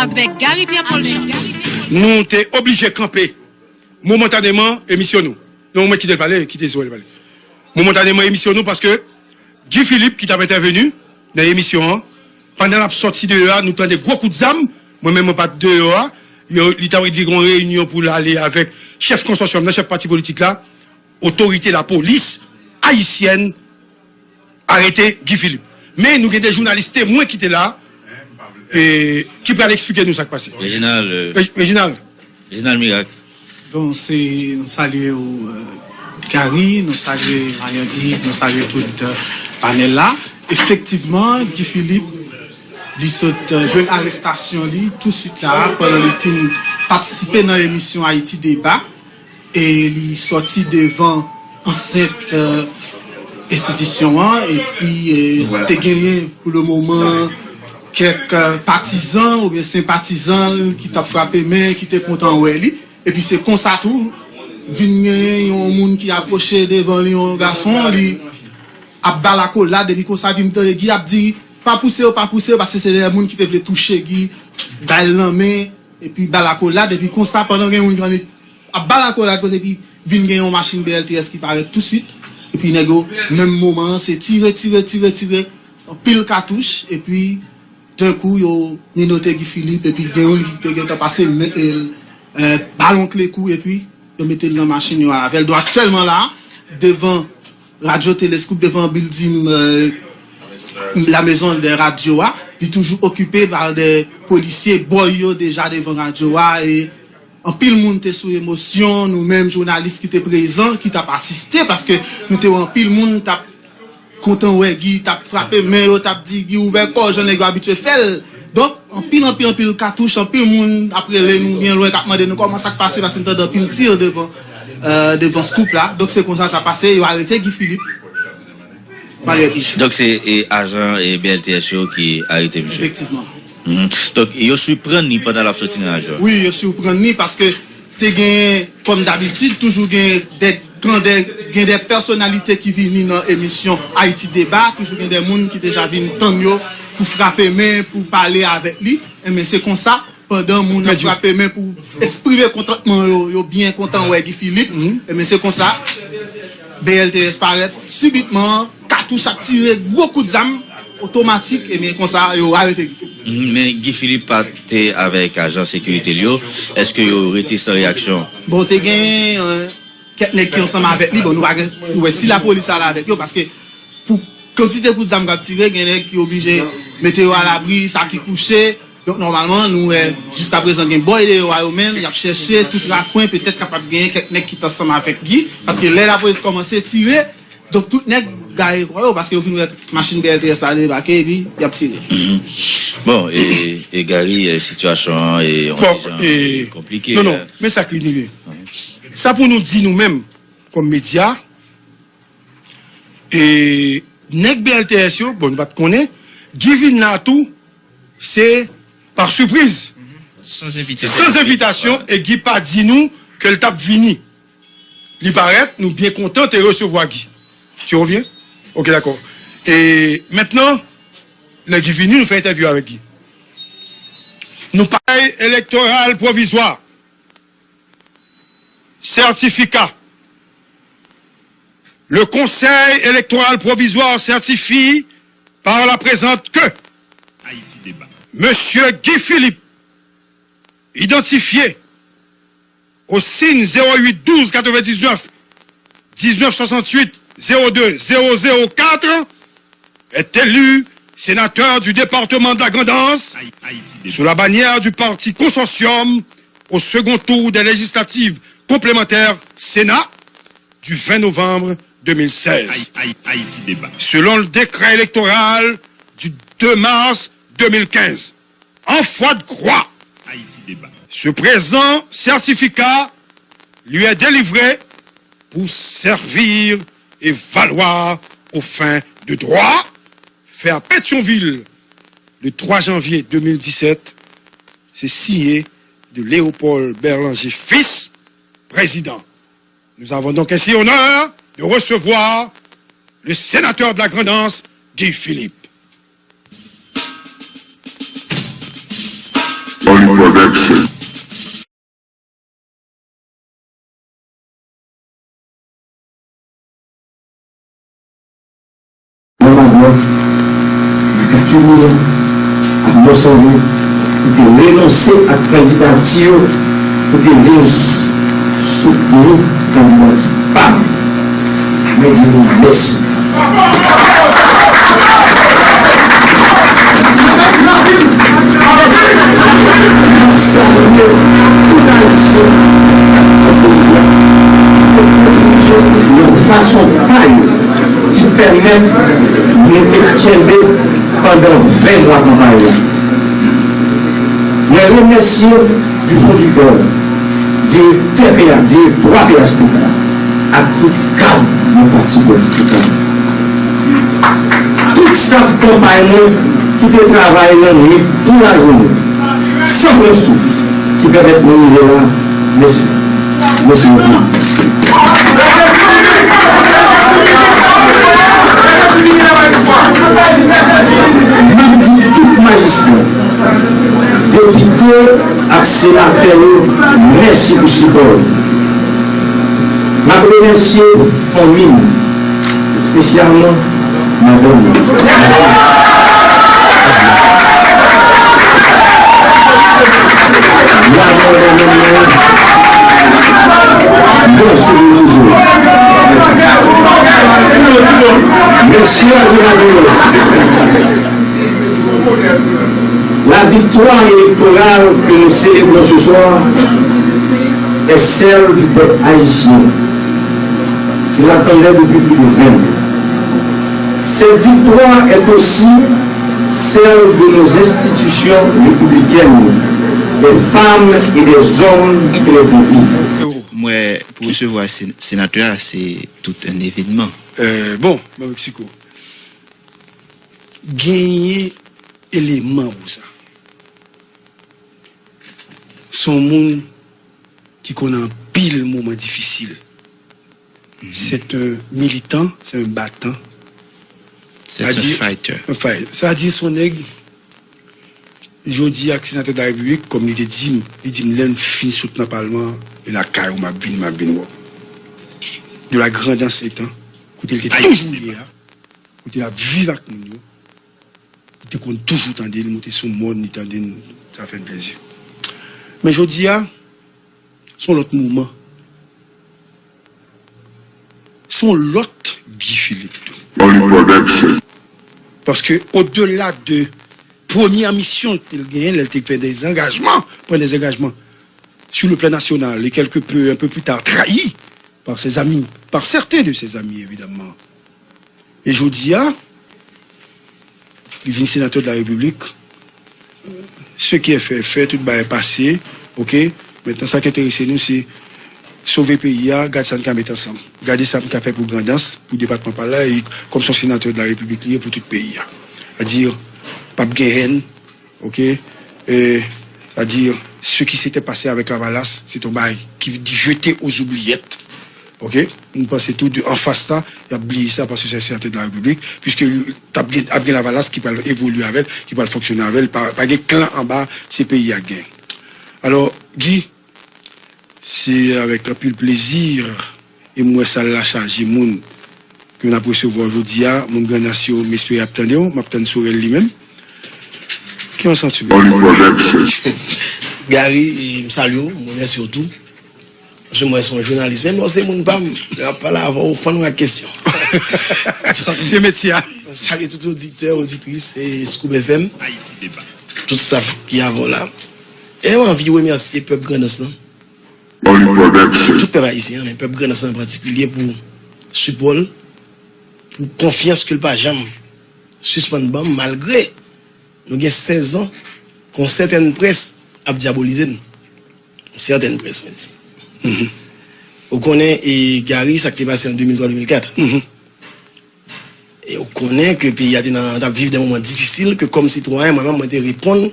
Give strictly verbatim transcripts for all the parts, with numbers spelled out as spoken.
Avèk Gary Pierre Paul Jean. Nou te oblije kanpe momantaneman emisyon nou. Non, mwen kite l pale, kite Israël pale. Momantaneman emisyon nou paske Guy Philippe ki t ap entèveni nan emisyon an, pandan l ap sòti deyò a, nou tande gwo kout zam. Mwen menm, mwen pa t deyò a. Yo, li t ap gen yon reyinyon pou l ale avèk chèf konsòsyòm nan, chèf pati politik la, otorite lapolis ayisyèn arete Guy Philippe. Men nou gen de jounalis temwen ki te la, e, ki pral eksplike nou sa k pase. Reginald, euh, Reg-, Reginald. Reginald Miracle. Bon, se, nou salye w, euh, Gary, nou salye Marion Yves, nou salye tout, euh, panèl la. Efektivman, Guy Philippe, li sot, euh, jwenn arestasyon li touswit la, pandan li fin patisipe nan emisyon Haïti Débat. E li sòti devan ansent, euh, enstitisyon an, epi, euh, te genyen pou le moman kèk, euh, patizan oubyen senpatizan l ki t ap frape men, ki te kontan wè li. Epi se konsa tou, vin genyen yon moun ki apwoche devan li, yon gason, li ap ba l akolad, epi konsa, epi m tande Guy ap di, "Pa pouse yo, pa pouse yo," paske se de moun ki te vle touche Guy, ba l nan men, epi ba l akolad, epi konsa, pandan gen moun ki annik ap ba l akolad konsa, epi vin gen yon machin B L T S ki parèt touswit, epi nèg yo, menm moman an, se tire, tire, tire, tire, anpil katouch, epi, denkou, yo menote Guy Philippe, epi gen youn ki te gentan pase men, e, e, balon klekou, epi yo mete l nan machin, yo al avè l. Donk, aktyèlman la, devan Radyo Telescope, devan bilding, e, la maison de radio a, li toujou okipe pa de polisye, bòy yo deja devan radyo a, e anpil moun te sou emosyon, nou menm jounalis ki te prezan, ki t ap asiste, paske nou te wè anpil moun t ap kontan wè Guy, t ap frape men yo, t ap di, "Guy, ouvè kò w, jan nèg yo abitye fè l." Donk, anpil, anpil, anpil katouch, anpil moun ap rele nou byen lwen, k ap mande nou kòman sa k pase, paske n tande anpil tir devan, euh, devan Scoop la. Donk, se konsa sa pase, yo arete Guy Philippe. Malere. Donk, se, e, ajan, e, B L T S yo ki arete misye? Efektivman. Mhm. Donk, yo siprann li pandan l ap soti nan ajan? Wi, yo siprann li paske te gen, kòm dabitid, toujou gen de grandè, gen de pèsonalite ki vini nan emisyon Haïti Débat, toujou gen de moun ki deja vin tann yo pou frape men, pou pale avèk li. Enben, se konsa, pandan moun ap frape men pou eksprime kontantman yo, yo byen kontan wè Guy Philippe. Enben, se konsa, B L T S parèt sibitman, katouch ap tire, gwo kout zam, otomatik, enben, konsa, yo arete Guy Philippe. Mhm, men Guy Philippe pa te avèk ajan sekirite l yo. Èske yo rete san reyaksyon? Bon, te gen, euh, kèk nèg ki ansanm avèk li. Bon, nou pa gen pou wè si lapolis ale avèk yo, paske pou kantite kout zam k ap tire, gen nèg ki oblije mete yo alabri, sa ki kouche. Donk, nòmalman, nou wè, jiskaprezan, gen bòy deyò a yo menm, y ap chèche tout rakwen, petèt kapab genyen kèk nèg ki t ansanm avèk Guy, paske lè lapolis kòmanse tire, donk, tout nèg gaye kò yo, paske yo fin wè machin B L T S la debake, epi y ap tire. Mhm. Bon, e, e Gary, e, sitiyasyon an, e, yon ti jan, e, konplike, non, non, men sa ki rive. Sa pou nou di nou menm, kòm medya, e nèg B L T S yo, bon, nou pa t konnen, Guy vin la tou, se pa sipriz. San envitasyon. San envitasyon, e Guy pa di nou ke l t ap vini. Li parèt, nou byen kontan te resevwa Guy. Tu reviens? Ok, dakò. E mentnan, lè Guy vini, nou fè entèvyou avèk Guy. Nou pa elektoral pwovizwa. Certificat. Le Conseil électoral provisoire certifie par la présente que Monsieur Guy Philippe, identifié au signe zéro huit douze quatre-vingt-dix-neuf dix-neuf soixante-huit zéro deux zéro zéro quatre, est élu sénateur du département de la Grande Anse sous la bannière du parti Consortium au second tour des législatives complémentaires Sénat du vingt novembre deux mille seize. Selon le décret électoral du deux mars deux mille quinze, en foi de croix, ce présent certificat lui est délivré pour servir et valoir aux fins de droit, fait à Pétion-Ville le trois janvier deux mille dix-sept. C'est signé de Léopold Berlanger Fils, président. Nous avons donc ainsi honneur de recevoir le sénateur de la Grande Anse, Guy Philippe. Bon, Nan Mawòk, nan katye Milan, ak Monsangwen, ki te renonse ak kandidati yo pou te vin soutni kandidati pa m. Mwen di nou mèsi. Mwen salye tout Ayisyen k ap kontribye nan fason pa yo ki pèmèt nou te kenbe pandan ven mwa kanpay la. Mwen remèsye du fond du cœur direktè P H, direktwa P H T K ak tout kad nan pati politik la. Tout staf kanpay mwen ki te travay lannwit kou lajounen, san pran souf, ki pèmèt mwen rive la. Mèsi. Mèsi bokou. M ap di tout majistra, depite ak senatè yo mèsi pou sipò yo. M ap remèsye fanmi m, espesyalman madanm mwen. Madanm mwen, mwen, mwen, mwen. Bon, se bon toujou. Mèsi a Grenadye. La victoire électorale que nous célébrons ce soir est celle du peuple haïtien qui l'attendait depuis plus de vingt ans. Cette victoire est aussi celle de nos institutions républicaines, des femmes et des hommes qui les font vivre. Mwen, pou resevwa sen- senatè a, se tout un événement. Euh, bon, mwen Meksiko. Genyen eleman pou sa. Se yon moun ki konn anpil moman difisil. C'est un militant, c'est un battant. C'est un fighter. Un fighter. Sa di se yon nèg, jodi a, senatè de la République, kòm li te di m, li di m, lè m fin sot nan palman, e lakay ou m ap vini, m ap vin wè w. De la Grandans etan, kote li te toujou ye a, kote l ap viv ak moun yo, li te konn toujou tande l, moute sou mòn, li tande n, sa fè n plezi. Men jodi a, se yon lòt moman. Se yon lòt Guy Philippe tou. Paske odela de premyè misyon ke l genyen, lè l te fè des engagements, pran des engagements sur le plan national et quelque peu, un peu plus tard, trahi par ses amis, par certains de ses amis, évidemment. E jodi a, li vin senatè de la Repiblik. Ce qui est fait est fait, tout bagay pase, oke. Mentnan, sa k enterese nou, se sove peyi a, gad sa n ka met ansanm. Gade sa n ka fè pou Grandans, pou depatman pa l la, e kòm se yon senatè de la Repiblik li ye pou tout peyi a. Sètadi, p ap gen hèn, oke? E, sètadi, ce qui s'était passé avec Lavalas, se te yon bagay ki jete aux oubliettes. Oke? Nou panse tou de anfas la, y ap bliye sa paske se senatè de la Repiblik, piske li t ap gen, ap gen Lavalas ki pral evolye avè l, ki pral fonksyone avè l, pa, pa gen klan anba, se peyi a k gen. Alò, Guy, se avèk anpil plezi e m wè sal la chaje moun ke n ap resevwa w jodi a, moun Grandans yo, m espere y ap tande w, m ap tann Sorel li menm. Ki yon santiman? Gary, e, m salye w, m remèsye w tou. Paske m wè se yon jounalis. Menm lè w se moun pa m, lè m ap pale avè w, ou fann mwen ak kesyon. Se metye a. M salye tout oditè, oditris e Scoop F M. Tout staff ki avè w la. E m anvi remèsye pèp Grandans lan. Tout pèp ayisyen an, men pèp Grandans lan an patikilye pou sipò l, pou konfyans ke l pa janm sispann ban m, malgre nou gen sèz an ke yon sètèn près ap dyabolize n. Yon sètèn près, mwen di. Ou konnen, e, Gary, sa k te pase an de mil twa, de mil kat. E ou konnen ke peyi a te nan, t ap viv de moman difisil, ke kòm sitwayen, mwen menm, mwen te reponn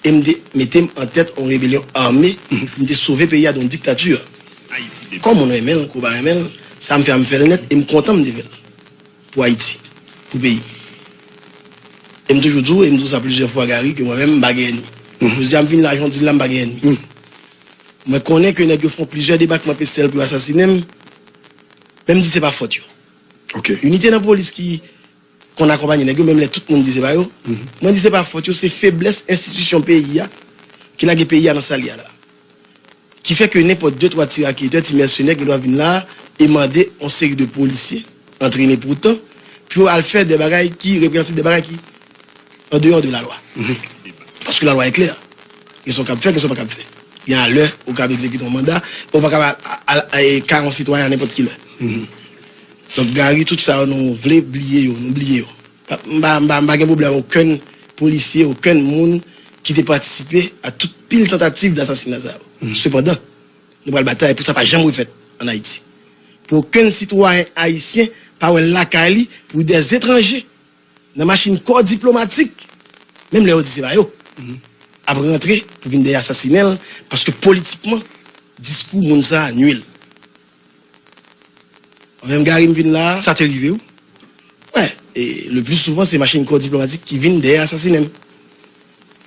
e m te mete m an tèt yon rebelyon ame pou m te sove peyi a de yon diktati. Kòm moun renmen l, kou pa renmen l, sa m fè a m fè l nèt e m kontan m te fè l pou Ayiti, pou peyi m. E m toujou di w, e m di w sa plizyè fwa, Gary, ke mwen menm, m pa gen ènmi. Jodi a m vin la, jan w di l la, m pa gen ènmi. Mwen konnen ke nèg yo fè plizyè debakman pestèl pou yo asasinen m, men m di se pa fòt yo. Ok. Inite nan polis ki konn akonpanye nèg yo, menm lè tout moun di se pa yo. Mwen di se pa fòt yo, se feblès enstitisyon peyi a ki lage peyi a nan sa l ye a la. Ki fè ke nenpòt de twa ti raketè, ti mèsenè gen dwa vin la e mande yon seri de polisye antrene poutan pou yo al fè de bagay ki reprezansib, de bagay ki an deyò de lalwa. Paske lalwa e klè. Gen sa w kab fè, gen sa w pa kab fè. Gen a lè ou kab egzekite yon manda, ou pa kab al, al, al, al kare yon sitwayen a nenpòt ki lè. Donk, Gary, tout sa yo nou vle bliye yo, nou bliye yo. Pa- M pa, m pa, m pa gen pwoblèm ak okenn polisye, okenn moun ki te patisipe a tout pil tantativ d asasina sa yo. Sepandan, nou pral batay pou sa pa janm refèt ann Ayiti. Pou okenn sitwayen ayisyen pa wè l lakay li pou dèzetranje nan machin kò diplomatik, menm lè yo di se pa yo, ap rantre pou vin dèyè asasinen l, paske politikman, diskou moun sa a nui l. Mwen menm Gary m vin la a. Sa te rive w? Wè, e le pli souvan se machin kò diplomatik ki vin dèyè asasinen m.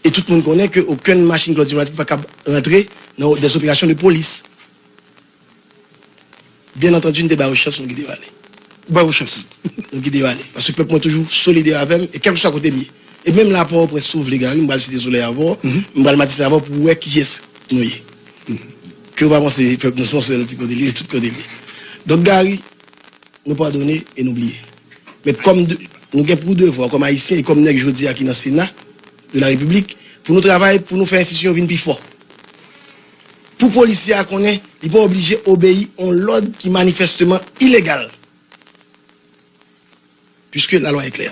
E tout moun konnen ke okenn machin kò diplomatik pa kab rantre nan des opérations de police. Byen antandi, nou te ba yo chans, nou kite yo ale. Ba yo chans. Nou kite yo ale. Paske pèp mwen toujou solidè avè m, e kèlkeswa kote m ye. E menm la a Pòtoprens, si w vle, Gary, m pral site solèy avè w, m pral matise avè w pou w wè kiyès nou ye. Ke w pa panse pèp nou se yon sèl ti kote li ye, tout kote li ye. Donk, Gary, nou padone e nou bliye. Men kòm de- nou gen pou devwa kòm Ayisyen e kòm nèg jodi a ki nan Sena de la Repiblik, pou nou travay, pou nou fè enstitisyon yo vin pi fò. Pou polisye a konnen li pa oblije obeyi yon lòd ki manifèsteman ilegal. Puiske lalwa e klè.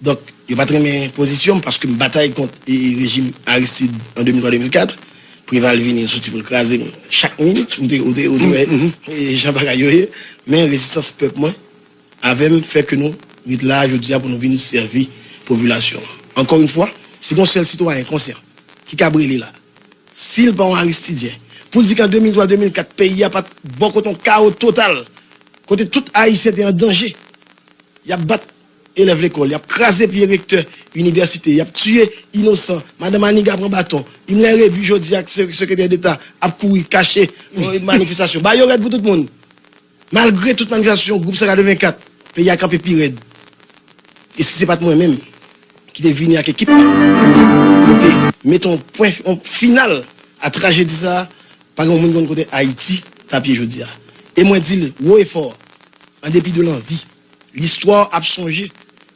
Donk, yo pa t renmen pozisyon m paske m batay kont e, rejim Aristide an de mil twa de mil kat. Preval vini soti pou l kraze m chak minit. Ou te, ou te, ou te wè e, jan bagay yo ye. Men rezistans pèp mwen avè m fè ke nou ret la a jodi a pou nou vin sèvi popilasyon an. Ankò yon fwa, si gen yon sèl sitwayen konsyan ki kab rele la, si l pa yon Aristidyen, pou l di ke an de mil twa de mil kat, peyi a pa t bò kote yon kawo total, kote tout Ayisyen te an danje. Y ap bat elèv lekòl, y ap kraze pye rektè inivèsite, y ap tiye inosan, madan Maniga pran baton, Imler Rébu jodi a ak se- sekretè deta ap kouri kache euh, manifestasyon. Ba yo rèd pou tout moun. Malgre tout manifestasyon gwoup san katrevenkat, peyi a kanpe pi rèd. E si se pa t mwen menm ki te vini ak ekip mwen, pou te mete yon pwen yon final a trajedi sa a, pa gen yon moun konn kote Ayiti t ap ye jodi a. E mwen di l wo e fò, an depi de lanvi, listwa ap sonje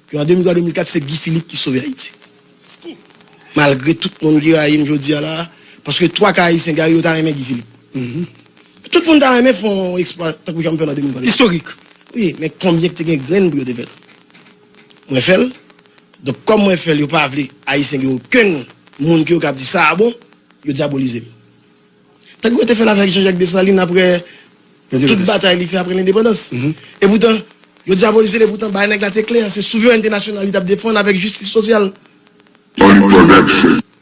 ke an de mil twa de mil kat se Guy Philippe ki sove Ayiti. Malgre tout moun ki rayi m jodi a la, paske twa ka Ayisyen Gary yo ta renmen Guy Philippe. Tout moun ta renmen fè yon eksplwa tankou jan m fè l an de mil twa. Istorik. Wi, men konbyen ki te gen grenn pou yo te fè l? Mwen fè l. Donk, kòm mwen fè l, yo pa vle Ayisyen gen okenn moun ke yo kab di sa a bon, yo dyabolize m. Tankou yo te fè l avèk Jean-Jacques Dessalines apre tout batay li fè apre lendepandans. Epoutan, yo dyabolize l, epoutan bagay nèg la te klè, se souverènte nasyonal li t ap defann avèk jistis sosyal.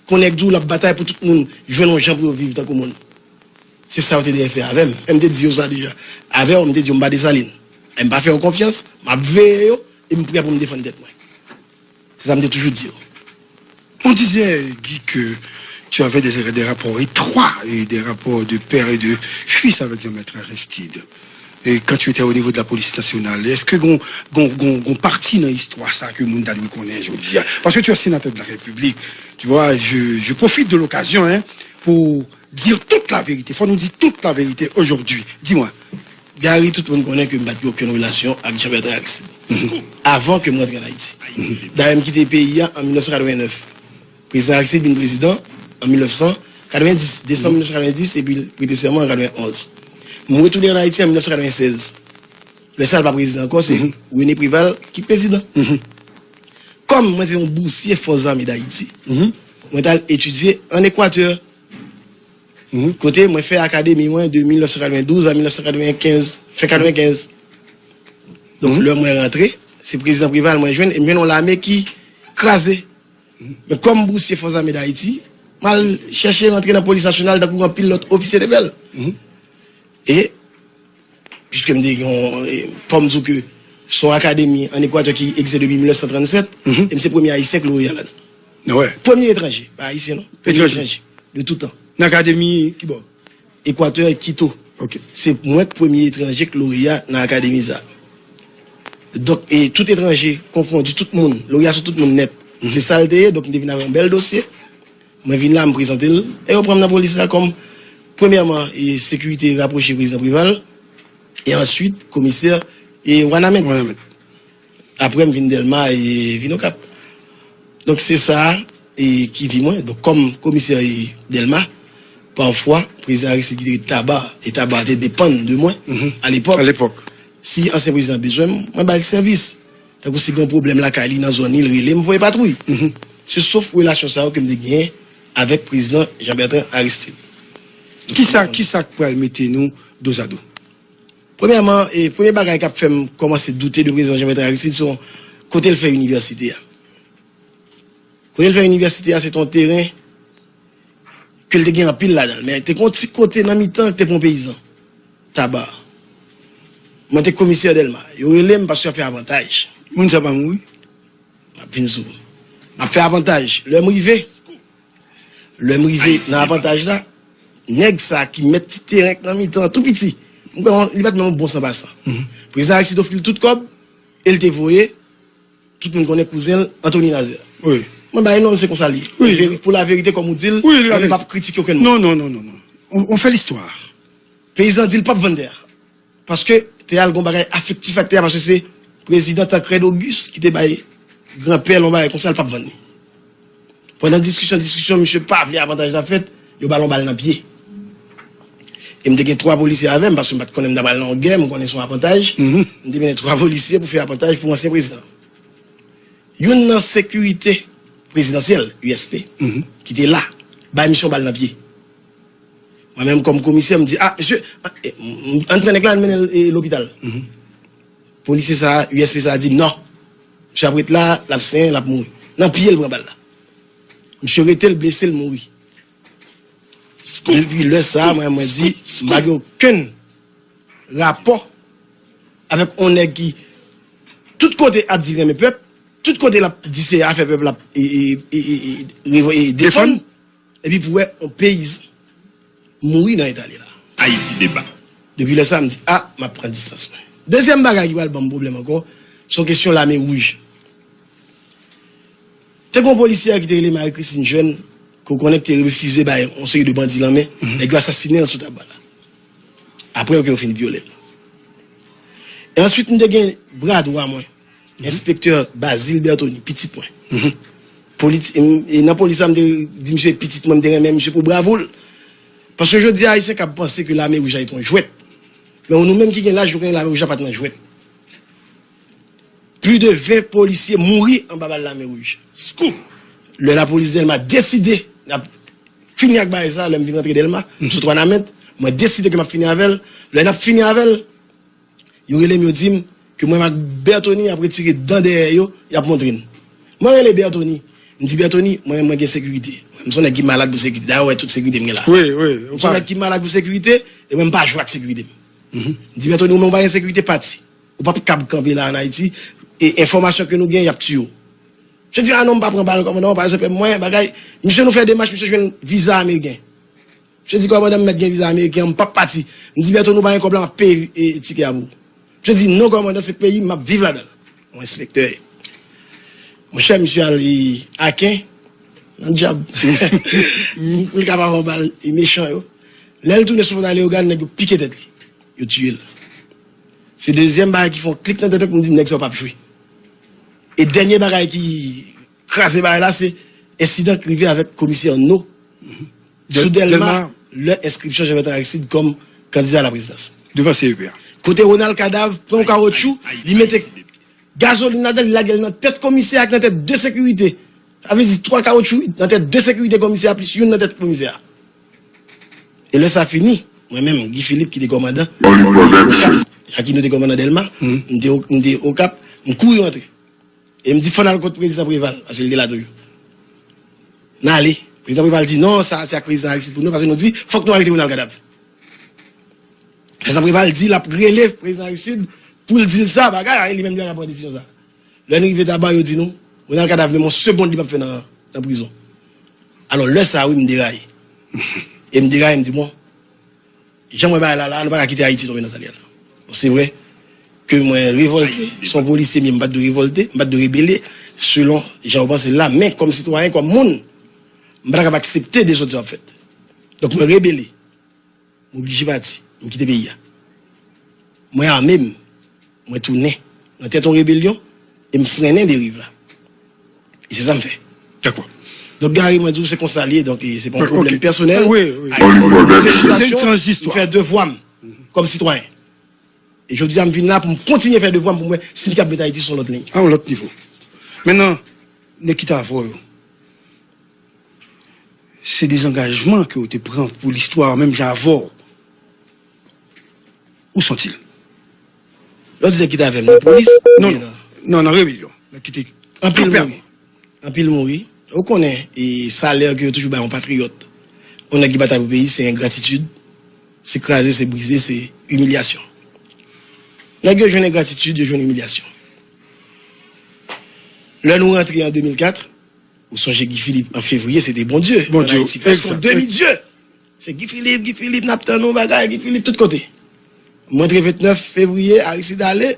Kon nèg di w l ap batay pou tout moun jwenn yon jan pou yo viv tankou moun. Se sa yo te dwe fè avè m. E m te di yo sa deja. Avè w, m te di yo m pa Desalin. E m pa fè yo konfyans, m ap veye yo, e m prè pou m defann tèt mwen. Se sa m te toujou di yo. On disait, Guy, que tu avais des, des rapports étroits et des rapports de père et de fils avec Jean-Maître Aristide. Et quand tu étais au niveau de la police nationale, est-ce que gon, gon, gon, gon pati nan istwa sa ke moun ta dwe konnen jodi a? Parce que tu es sénateur de la République, tu vois, je, je profite de l'occasion hein, pour dire toute la vérité. Faut nous dire toute la vérité aujourd'hui. Dis-moi. Gary, tout moun konnen ke m pa t gen okenn relasyon ak Jean-Bertrand Aristide. Avan ke m rantre ann Ayiti. Dayè, m kite peyi a an mil nèf san katreven nèf. Prezidan Aristide vin prezidan an mil nèf san katreven dis, desanm mil nèf san katreven dis, epi l prete sèman an katreven onz. M retounen ann Ayiti an mil nèf san katreven sèz. Lè sa a, l pa prezidan ankò, se René Préval ki prezidan. Kòm mwen se yon bousye Fòs Zame Dayiti, mwen t al etidye ann Ekwatè. Kote mwen fè akademi mwen de mil nèf san katreven douz a mil nèf san katreven kenz, fen katreven kenz. Donk, lè mwen rantre, se prezidan Preval mwen jwenn, e m jwenn yon lame ki kraze. Men kòm bousye Fòs Zame Dayiti, m al chèche rantre nan polis nasyonal tankou anpil lòt ofisye te fè l. E, piske m te gen yon, e, fò m di w ke se yon akademi ann Ekwatè ki egziste depi mil nèf san trannsèt, e m se premye Ayisyen k loreya ladan. Premye etranje, pa ayisyen non. Premye etranje de tout tan. Nan akademi kibò? Ekwatè, Kito. Se mwen k premye etranje k loreya nan akademi sa. Donk, e tout etranje konfondi, tout moun, loreya sou tout moun nèt. Se sa l te ye, donk m te vin avè yon bèl dosye. Mwen vin la, m prezante l, e yo pran m nan polis la kòm, premyèman, e sekirite rapwoche prezidan Preval, e answit, komisè, e Wanament. Apre, m vin Dèlma e vin Okap. Donk, se sa e ki vi mwen. Donk, kòm komisè e Dèlma, pafwa, prezidan Aristide ki te ret Taba, e Taba te depann de mwen alepòk. Si ansyen prezidan bezwen m, mwen ba l sèvis. Tankou si gen yon pwoblèm lakay li nan zòn li, l rele m, voye patwouy. Se sof relasyon sa yo ke m te genyen avèk prezidan Jean Bertrand Aristide. Kisa, kisa k pral mete nou dozado? Premyèman, e premye bagay k ap fè m kòmanse doute de prezidan Jean Bertrand Aristide, se yon kote l fè inivèsite a. Kote l fè inivèsite a, se te yon teren ke l te gen anpil ladan l. Men te gen yon ti kote nan mitan ki te pou yon peyizan. Taba. Mwen te komisè Dèlma. Yo rele m paske y ap fè avantaj. Moun sa pa mouri? M ap vin sou. M ap fè avantaj. Lè m rive, lè m rive nan avantaj la, nèg sa ki mèt ti teren k nan mitan, tou piti. M kwè li pa t menm yon bon san pasan. Prezidan Aristide ofri l tout kòb, e l te voye, tout moun konnen kouzen l, Anthony Nazaire. Mwen bay non, se konsa li ye. Pou laverite, kòm ou di l, mwen menm m p ap kritike okenn moun. Non, non, non, non, non. On, on fait l'histoire. Peyizan di l p ap vann tè a. Paske tè a, l gen yon bagay afektif ak tè a, paske se prezidan Tancrède Auguste ki te bay granpè l yon bagay konsa, l p ap vann li. Pandan diskisyon, diskisyon, misye pa vle avantaj la fèt, yo ba l yon bal nan pye. E m te gen twa polisye avè m, paske m pa t konnen m ta pral nan yon gè, m konnen se yon avantaj. M te mennen twa polisye pou fè avantaj pou ansyen prezidan. Youn nan sekirite prezidansyèl, U S P, ki te la, bay misye yon bal nan pye. Mwen menm kòm komisè, m di, a, mesye, ann pran nèg la, ann mennen l e, lopital. Polisye sa a, U S P sa a di m non. Misye ap ret la, l ap senyen, l ap mouri. Nan pye l pran bal la. Misye rete, l blese, l mouri. Depi lè sa a, mwen, mwen di, m pa gen okenn rapò avèk yon nèg ki tout kote ap di renmen pèp, tout kote l ap di se afè pèp l ap e, e, e, e, e, e, e defann, epi pou wè yon peyizan mouri nan eta li la. Ayiti deba. Depi lè sa a, m di, a, m ap pran distans mwen. Dezyèm bagay ki pral ban m pwoblèm ankò, se yon kesyon lame wouj. Te gen yon polisyè ki te rele Marie Christine Jeune, ke w konnen ki te refize bay yon seri de bandi lanmen, nèg yo asasinen l sou Taba la. Apre yo ke yo fin vyole l. E answit, m te gen bra dwa mwen, enspektè Bazile Bertony, pitit mwen. Politi-, m, e nan polis la, m te di misye pitit mwen, m te renmen misye pou bravou l. Paske jodi a, Ayisyen kab panse ke lame wouj la se yon jwèt. Men nou menm ki gen laj, nou konnen lame wouj la pa t nan jwèt. Plis de ven polisye mouri anba bal lame wouj. Lè lapolis Dèlma deside n ap fini ak bagay sa, lè m vin rantre Dèlma, m sot Wanament, mwen deside ke m ap fini avè l. Lè n ap fini avè l, yo rele m, yo di m ke mwen ak Bertony ap retire dan dèyè yo, y ap montre n. Mwen rele Bertony. M di Bertony, mwen, mwen gen sekirite. Mwen, m se yon nèg ki malad pou sekirite. Dayè, w wè tout sekirite m gen la. M se yon nèg ki malad pou sekirite, e mwen, m pa jwe ak sekirite m. M di Bertony, ou menm, ou pa gen sekirite, pati. Ou p ap kab kanpe la ann Ayiti, e enfòmasyon ke nou gen, y ap tiye w. Misye di, a non, m pa pran bal, kòmandan, w pa respè mwen, bagay. Misye, nou fè demach, misye jwenn viza ameriken. Misye di, kòmandan, m mèt gen viza ameriken an, m p ap pati. M di, Bertony, ou pa gen kòb la, m ap peye, e, tikè a pou ou. Misye di, non, kòmandan, se peyi m, m ap viv ladan l. Yon enspektè. Monchè, misye al, e, Aken, nan dyab. Pou, pou l ka pa pran bal, e, mechan yo. Lè l tounen sou Fòtaleyogàn, nèg yo pike tèt li. Yo tiye l. Se dezyèm bagay ki fè yon klik nan tèt mwen pou m di nèg sa yo p ap jwe. E dènye bagay ki kraze bagay la, se ensidan ki rive avèk komisè No sou Dèlma, lè enskripsyon Jean Bertrand Aristide kòm kandida a la prezidans. Devan C E P a. Kote Ronald Cadav pran yon kawotchou, li mete gazolin ladan l, li lage l nan tèt komisè ak nan tèt de sekirite. Sa vle di twa kawotchou nan tèt de sekirite komisè a, plis youn nan tèt komisè a. E lè sa fini, mwen menm, Guy Philippe ki te kòmandan, Aki nou te kòmandan Dèlma, m te, m te Okap, m kouri rantre. E m di, fò n al kot prezidan Preval, paske l te la toujou. N ale. Prezidan Preval di, non, sa se ak prezidan Aristide pou nou, paske nou di, fòk nou arete Ronald Cadav. Prezidan Preval di l ap rele prezidan Aristide pou l di l sa, bagay, a, e li menm li pa ka pran desizyon sa. Lè n rive Taba, yo di nou, Ronald Cadav menm yon segond li p ap fè nan, nan prizon. Alò, lè sa a, wi, m deraye. E m deraye, m di, bon, jan m wè bagay la, la, nou pa ka kite Ayiti tonbe nan sa l ye la. Bon, se vre ke mwen revòlte, se yon polisye m ye, m pa t dwe revòlte, m pa t dwe rebele, selon jan w panse l la, men kòm sitwayen, kòm moun, m pa t ap aksepte dezòd sa w ap fèt. Donk, mwen rebele. M oblije pati. M kite peyi a. Mwen ame m. Mwen tounen nan tèt yon rebelyon e m frennen deriv la. E se sa m fè. Dakò. Donk, Gary, mwen di w, se konsa l ye. Donk, e, se pa yon pwoblèm pèsonèl. Wi, wi. Ayiti, se yon sitiyasyon, m fè devwa m kòm sitwayen. E jodi a, m vin la pou m kontinye fè devwa m pou m wè si m kab met Ayiti sou yon lòt liy. A yon lòt nivo. Mentnan, nèg ki t avè w yo, se dezangajman ke w te pran pou listwa, menm jan avè w. Ou santi l? Lè w di nèg ki t avè m nan polis? Non, non, non, nan rebelyon. Nèg ki te kanpe. Anpil mouri. Anpil mouri. Ou konnen, e salè ke yo toujou bay yon patriyòt, yon nèg ki batay pou peyi, se engratitid, se kraze, se brize, se imilyasyon. Nèg yo jwenn engratitid, yo jwenn imilyasyon. Lè nou rantre an de mil kat, ou sonje Guy Philippe an fevriye, se te Bondye. Bondye, an Ayiti, prèske yon demi dye. Se Guy Philippe, Guy Philippe, n ap tann ou bagay, Guy Philippe, tout kote. M rantre vennèf fevriye, Aristide ale.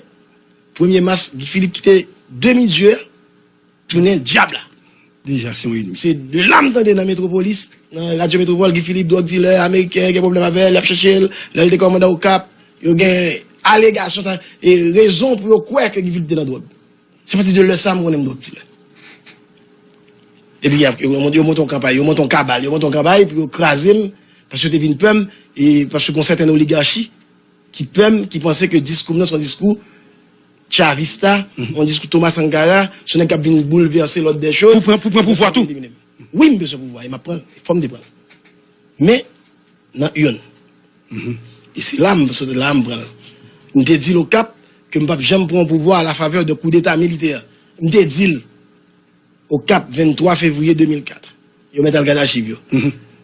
Premye mas, Guy Philippe kite demi dye, tounen dyab la. Deja, se yon enmi. Se de la m tande nan Metropolis, nan Radyo Metropole, Guy Philippe, dwòg dilè ameriken, gen pwoblèm avè l, y ap chèche l, lè l te kòmandan Okap, yo gen alegasyon, sa, e rezon pou yo kwè ke Guy Philippe te nan dwòg. Se pati de lè sa a m konnen m dwòg dilè. Epi y ap, yo, yo monte yon kanpay, yo monte yon kabal, yo monte yon kanpay pou yo kraze m, paske yo te vin pè m, e paske gen yon sèten oligachi ki pè m, ki panse ke diskou m nan se yon diskou chavista, yon diskou Thomas Sankara, se yon nèg k ap vin boulvèse lòd dè choz. Pou pran, pou pran pouvwa tou. Wi, m bezwen pouvwa, e m ap pran l, fò m te pran l. Men, nan urn. E se la m sot la, m pran l. M te di l Okap ke m p ap janm pran yon pouvwa a la favè de koudeta militè. M te di l Okap venntwa fevriye de mil kat. Yo mèt al gade achiv yo.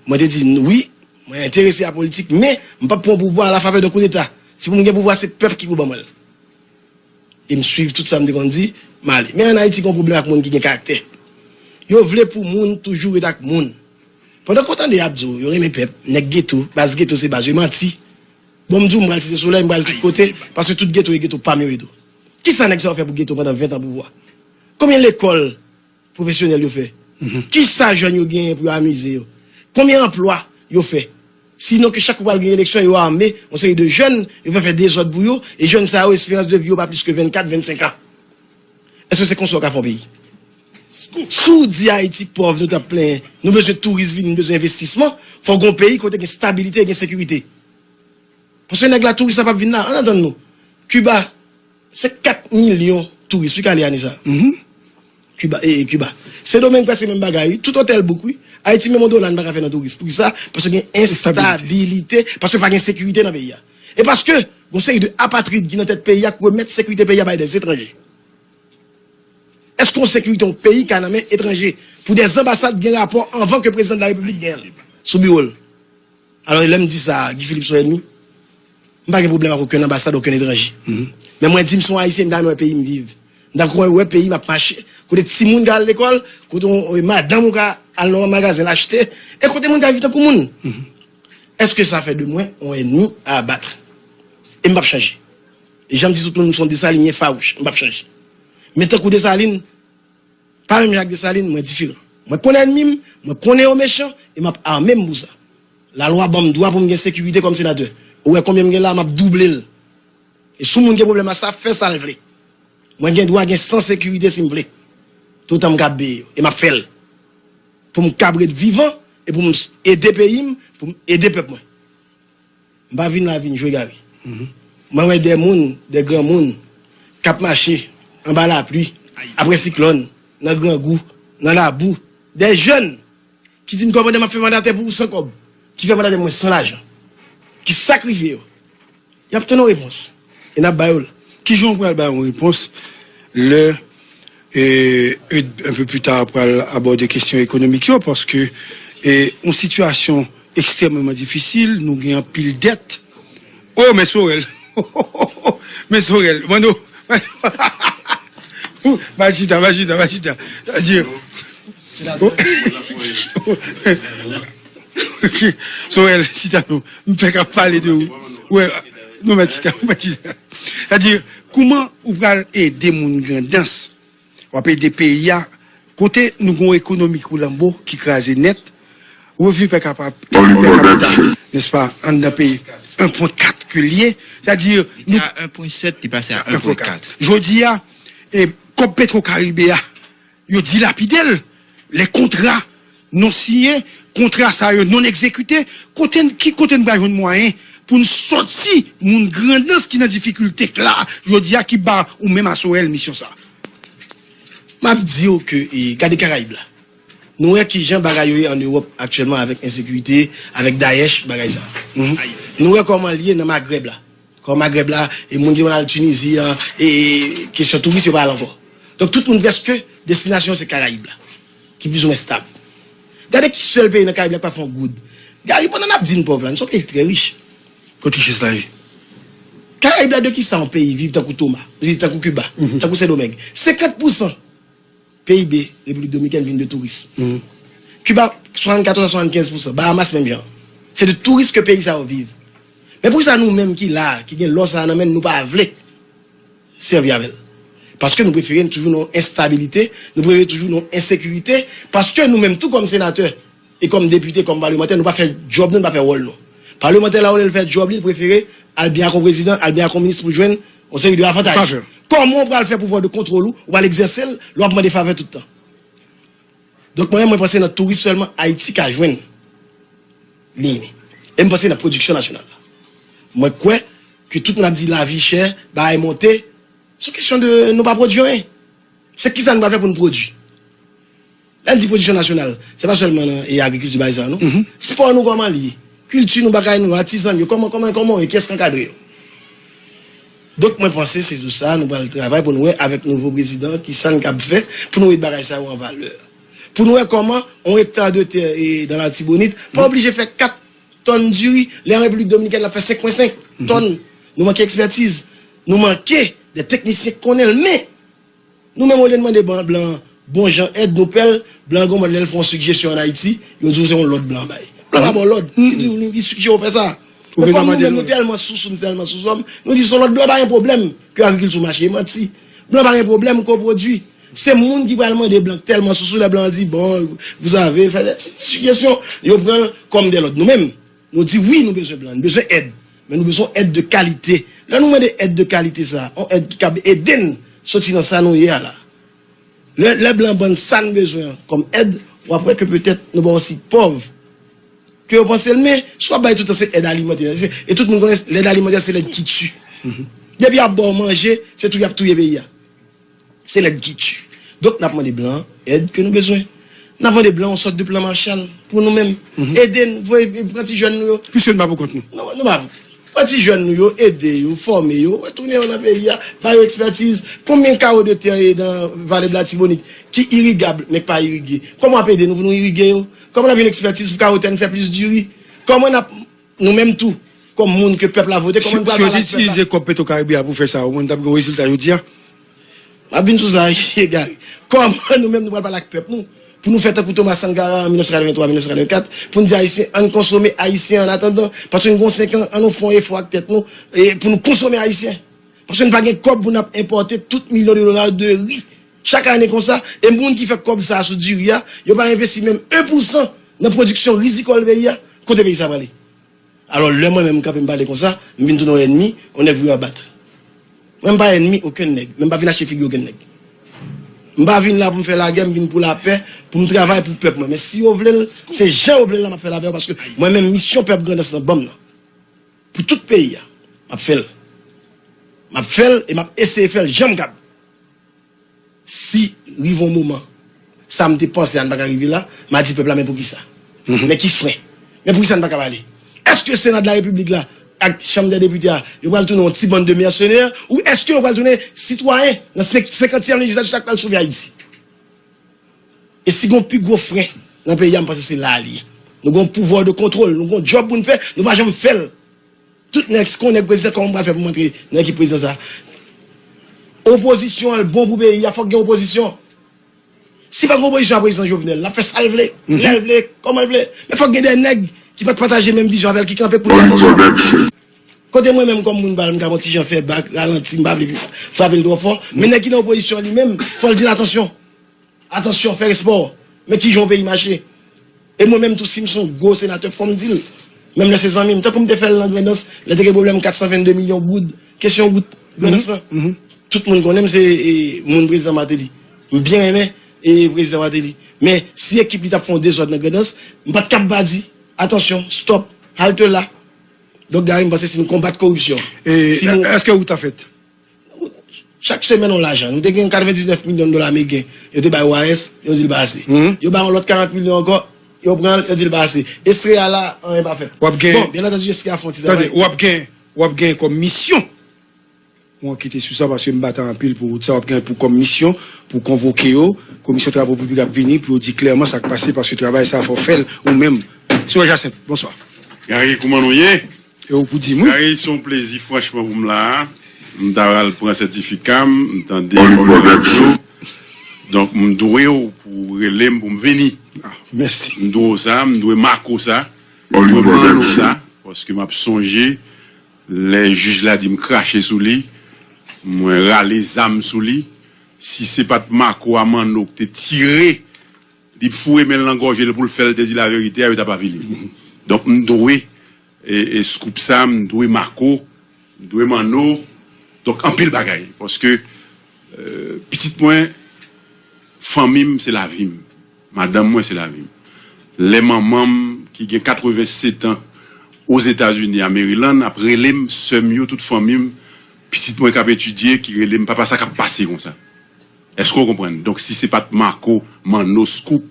Mwen te di, wi, mwen enterese a politik, men m p ap pran yon pouvwa a la favè de koudeta. Si pou m gen pouvwa, se pèp ki pou ban mwen l. E m swiv tout sa m te konn di, m ale. Men ann Ayiti, gen yon pwoblèm ak moun ki gen karaktè. Yo vle pou moun toujou ret ak moun. Pandan ke w tande y ap di w, yo renmen pèp, nèg geto, baz geto se baz yo, manti. Bon, m di w, m pral site solèy, m pral tout kote, paske tout geto e geto pa m yo ye tou. Kisa nèg sa yo fè pou geto pandan ven tan pouvwa? Konbyen lekòl pwofesyonèl yo fè? Kisa jèn yo genyen pou yo amize yo? Konbyen anplwa yo fè? Sinon ke chak kou pral gen eleksyon, yo ame yon seri de jèn, yo fè fè dezòd pou yo, e jèn sa yo, esperans de vi yo pa plis ke vennkat, vennsenk an. Èske se konsa w ka fè yon peyi? Si w di Ayiti pòv, nou t ap plenyen, nou bezwen touris vini, nou bezwen envestisman, fò w gen yon peyi kote gen stabilite, gen sekirite. Paske nèg la, touris la p ap vin la. Ann tann nou. Kiba, se kat milyon touris, wi, k ale ane sa a. Kiba, e, e, Kiba. Sendomeng prèske menm bagay, wi. Tout otèl bouk, wi. Ayiti, menm yon dola, n pa ka fè nan touris. Poukisa? Paske gen enstabilite. Paske pa gen sekirite nan peyi a. E paske, gen yon seri de apatrid ki nan tèt peyi a, k remèt sekirite peyi a bay dèzetranje. Èske yon sekirite yon peyi ka nan men etranje? Pou dèzanbasad gen rapò anvan ke prezidan de la repiblik gen l sou biwo l. Alò, lè m di sa, Guy Philippe se yon ènmi? M pa gen pwoblèm ak okenn anbasad, okenn etranje. Men mwen di m se yon ayisyen, m ta renmen wè peyi m viv. M ta renmen wè peyi m ap mache, kote timoun ka al lekòl, kote yon, yon madanm ou ka al nan yon magazen l achte, e kote moun ka viv tankou moun. Èske sa fè de mwen yon ènmi a abat? E m p ap chanje. E jan m di tout moun, m se yon Desalinyen fawouch, m p ap chanje. Men tankou Desalin, pa menm jan ak Desalin, mwen diferan. Mwen konnen ènmi m, mwen konnen yo mechan, e m ap ame m pou sa. Lalwa ban m dwa pou m gen sekirite kòm senatè. Ou wè konbyen m gen la, m ap double l. E si yon moun gen pwoblèm ak sa, fè sa l vle. Mwen gen dwa gen san sekirite si m vle. Toutan m kab veye yo, e m ap fè l. Pou m kab ret vivan, e pou m ede peyi m, pou m ede pèp mwen. M pa vin la vin jwe, Gary. Mwen wè de moun, de granmoun, k ap mache anba lapli, apre siklòn, nan grangou, nan labou. De jèn ki di m, "Kòmandan, m ap fè mandatè pou ou san kòb," ki fè mandatè pou mwen san lajan, ki sakrifye yo. Y ap tann yon repons. E n ap ba yo l. Kijan w pral bay yon repons lè, e, e, un peu plus tard, pral abòde kesyon ekonomik yo, paske, e, yon sitiyasyon ekstrèmeman difisil, nou gen anpil dèt. Oh, men Sorel! Men Sorel! Mano! Majita, majita, majita. Sa di, Oh. Sorel, chita non. M fèk ap pale de ou. Wè, non, men chita, men chita. Sètadi, kouman ou pral ede moun Grandans? W ap ede peyi a. Kote nou gon ekonomi koulanbo ki kraze nèt, revni per capita, nèspa, anndan peyi, en pwen kat ke l ye. Sètadi, Li te a en pwen sèt, li pase a en pwen kat. Jodi a, e, kòb Petro Caribe a, yo dilapide l. Lè kontra non siyen, kontra sa yo non egzekite, kote n, ki kote n pral jwenn mwayen pou n sòti moun Grandans ki nan difikilte k la jodi a, ki ba ou menm a Sorel misyon sa? M ap di w ke, e, gade Karayib la. Nou wè kijan bagay yo ye an Ewòp aktyèlman avèk ensekirite, avèk Daesh, bagay sa. Nou wè kòman l ye nan Magrèb la. Kòman Magrèb la, e moun ki konn al Tinizi an, e, e kesyon touris yo pa al ankò. Donk tout moun prèske, destinasyon se Karayib la, ki plis ou mwen stab. Gade ki sèl peyi nan Karayib la ki pa fè yon goud. Gade, pandan n ap di n pòv la, n se yon peyi ki trè rich. Kot richès la ye? Karayib la, de kisa yon peyi viv tankou Toma, tankou Kiba, tankou Sendomeng? Senkant pousan P I B Repiblik Dominikèn vin de tourism. Kiba, swasannkatòz a swasannkèz pousan. Bahamas, menm jan. Se de touris ke peyi sa yo viv. Men poukisa nou menm ki la, ki gen lò sa a nan men n, nou pa vle sèvi avè l? Paske nou prefere toujou nan yon enstabilite, nou prefere toujou nan yon ensekirite, paske nou menm tou kòm senatè, e kòm depite, kòm palmantè, nou pa fè djòb nou, nou pa fè wòl nou. Palmantè la, olye l fè djòb li, l prefere al byen ak yon prezidan, al byen ak yon minis pou l jwenn yon seri de avantaj. Favè. Kòman w pral fè pouvwa de kontwòl ou, ou pral egzèse l, lè w ap mande favè tout tan? Donk, mwen menm, mwen panse nan touris sèlman Ayiti ka jwenn li. E m panse nan pwodiksyon nasyonal la. Mwen kwè ke tout moun ap di lavi chè, bagay monte, se yon kesyon de nou pa pwodui anyen. Se kisa nou pral fè pou nou pwodui? Lè n di pwodiksyon nasyonal, se pa sèlman nan e agrikilti bagay sa yo, non. Spò nou kòman l ye? Kilti nou, bagay nou, atizan yo, kòman, kòman, kòman yo, kiyès k ankadre yo? Donk, mwen panse se sou sa nou pral travay pou nou wè avèk nouvo prezidan kisa n kab fè pou nou met bagay sa yo an valè. Pou nou wè kòman yon ekta de tè e, dan Latibonit pa oblije fè kat tòn diri, lè an Repiblik Dominikèn l ap fè senk pwen senk tòn. Nou manke ekspètiz. Nou manke de teknisyen k konnen l. Men, nou menm, olye n mande blan, blan bon jan èd, nou pè l, blan an gon mòd lè l fè yon sigjesyon ann Ayiti, yo di w se yon lòd blan bay. Blan pa ba w lòd, li di w, li sigere w fè sa. Men kòm nou menm nou tèlman sousou, nou tèlman souzòm, nou di se yon lòd blan, pa gen pwoblèm ke agrikilti w mache, e manti. Blan pa gen pwoblèm ke w pwodui. Se moun ki pral mande blan k tèlman sousou, lè blan an di, bon, vous avez, fè ti, ti sigjesyon, yo pran l kòm de lòd. Nou menm, nou di wi, nou bezwen blan, nou bezwen èd. Men nou bezwen èd de kalite. Lè nou mande èd de kalite sa, yon èd ki kab ede n soti nan sa nou ye a la. Lè, lè blan ban n sa n bezwen an kòm èd, w ap wè ke petèt nou pa osi pòv ke yo panse l. Men, si w ap bay tout tan se èd alimantè, se, e tout moun konnen lèd alimantè se lèd ki ti. Depi y ap ba w manje, se tou y ap touye peyi a. Se lèd ki ti. Donk, n ap mande blan an èd ke nou bezwen. N ap mande blan yon sòt de plan Marshall pou nou menm. Ede n, voye, pran ti jèn nou yo. Piske n pa pou kont nou. Non, nou pa pou. Pran ti jèn nou yo, ede yo, fòme yo, retounen yo nan peyi a, ba yo ekspètiz. Konbyen kawo de tè e dan Vale de Latibonit ki irigab, men k pa irige? Kòman w ap ede nou pou nou irige yo? Kòman n ap jwenn ekspètiz pou kawo tè n fè plis diri? Kòman n ap, nou menm tou, kòm moun ke pèp la vote, kòman n pral pale ak pèp la? Si yo te itilize kòb Petro Caribe a pou fè sa, omwen n t ap gen yon rezilta jodi a. M ap vin sou sa, Gary. Kòman nou menm nou pral pale ak pèp nou? Pou nou fè tankou Thomas Sankara an mil nèf san katrevenntwa, mil nèf san katrevenkat, pou n di Ayisyen, ann konsome Ayisyen an atandan, paske n gen senk an, ann nou fè yon efò ak tèt nou, e pou nou konsome Ayisyen. Paske n pa gen kòb pou n ap enpòte tout milyon de dola de ri chak ane konsa, e moun ki fè kòb sa a sou diri a, yo pa envesti menm en pousan nan pwodiksyon rizikòl peyi a, kote peyi sa prale? Alò, lè mwen menm m kanpe m pale konsa, m vin tounen yon ènmi, yon nèg pou yo ap bat. Mwen m pa ènmi okenn nèg, men m pa vin achte figi okenn nèg. M pa vin la pou m fè lagè, m vin pou lapè, pou m travay pou pèp mwen. Men si yo vle l, se jan yo vle l la m ap fè l avè yo, paske mwen menm misyon pèp Grandans lan ban m nan, pou tout peyi a, m ap fè l. M ap fè l e m ap eseye fè l jan m kab. Si rive yon moman, sa m te panse a n pa ka rive la, m a di pèp la, men poukisa? Men ki fren? Men poukisa n pa ka pale? Èske Sena de la Repiblik la ak Chanm dè Depite a, yo pral tounen yon ti bann de mèsenè, ou èske yo pral tounen sitwayen nan senk, senkantyèm lejislatif sa k pral sove Ayiti? E si gon pi gwo fren nan peyi a, m panse se la li ye. Nou gon pouvwa de kontwòl, nou gon djòb pou n fè, nou pa janm fè l. Tout nèg, si kon nèg prezidan, kòman m pral fè pou m antre nan ekip prezidan sa? Opozisyon an l bon pou peyi a, fòk gen opozisyon. Si pa gen opozisyon a prezidan Jovenel, l ap fè sa l vle, lè l vle, kòman l vle. Men fòk gen de nèg ki pa t pataje menm vizyon avè l ki kanpe pou l fè atansyon. Kote mwen menm kòm moun pa m ka yon ti jan fè bak, ralanti, m pa vle frape l twò fò. Men nèg ki nan opozisyon li menm, fò l di l atansyon. Atansyon, fè respè w. Men kijan yon peyi mache. E mwen menm tou, si m se yon gwo senatè, fò m di l. Menm lè se zanmi m. Tankou m te fè l nan Grandans, lè te gen pwoblèm kat san vennde milyon goud. Kesyon goud, Grandans lan. Tout moun konnen m se e, moun prezidan Martelly. M byen renmen e, prezidan Martelly. Men si ekip li t ap fè yon dezòd nan Grandans, m pa t kab pa di, atansyon, stòp, halte la. Donk, Gary, m panse si nou konbat koripsyon, e, si nou... Èske wout ap fèt? Chak semèn, yon lajan. Nou te gen katrevendiznèf milyon dola amériken. Yo te bay O A S, yo di l pa ase. Yo bay yon lòt karant milyon ankò, yo pran l, yo di l pa ase. Estrella la, anyen pa fèt. W ap gen... Bon, byen antandi, Estrella fè yon ti travay. Tande, w ap gen, w ap gen kòm misyon pou ankete sou sa, paske m batay anpil pou wout sa, w ap gen pou kòm misyon, pou konvoke yo, komisyon travo piblik ap vini, pou yo di klèman sa k pase, paske travay sa, fò w fè l ou menm. Sou Jacinthe, bonswa. Gary, kouman nou ye? E ou pou di m, wi. Gary, se yon plezi, franchman, pou m la a. M ta pral pran sètifika m, m tande Honorable Claude. Donk, m dwe w pou w rele m pou m vini. Ah, mèsi. M dwe w sa, m dwe Marco sa. M dwe Manno sa, paske m ap sonje lè jij la di m krache sou li, mwen rale zam sou li. Si se pa t Marco a Manno ki te tire li foure men l nan gòj li pou l fè l te di laverite a, yo t ap avili m. Donk, m dwe, e, e, scoop sa, m dwe Marco, m dwe Manno. Donk, anpil bagay. Paske, e, pitit mwen, fanmi m, se lavi m. Madanm mwen, se lavi m. Lè manman m, ki gen katrevennsèt an, Ozetazini, a Maryland, ap rele m, sè m yo, tout fanmi m, pitit mwen k ap etidye, ki rele m, "Papa, sa k ap pase konsa?" Èske w konprann? Donk, si se pa t Marco, Manno, Scoop,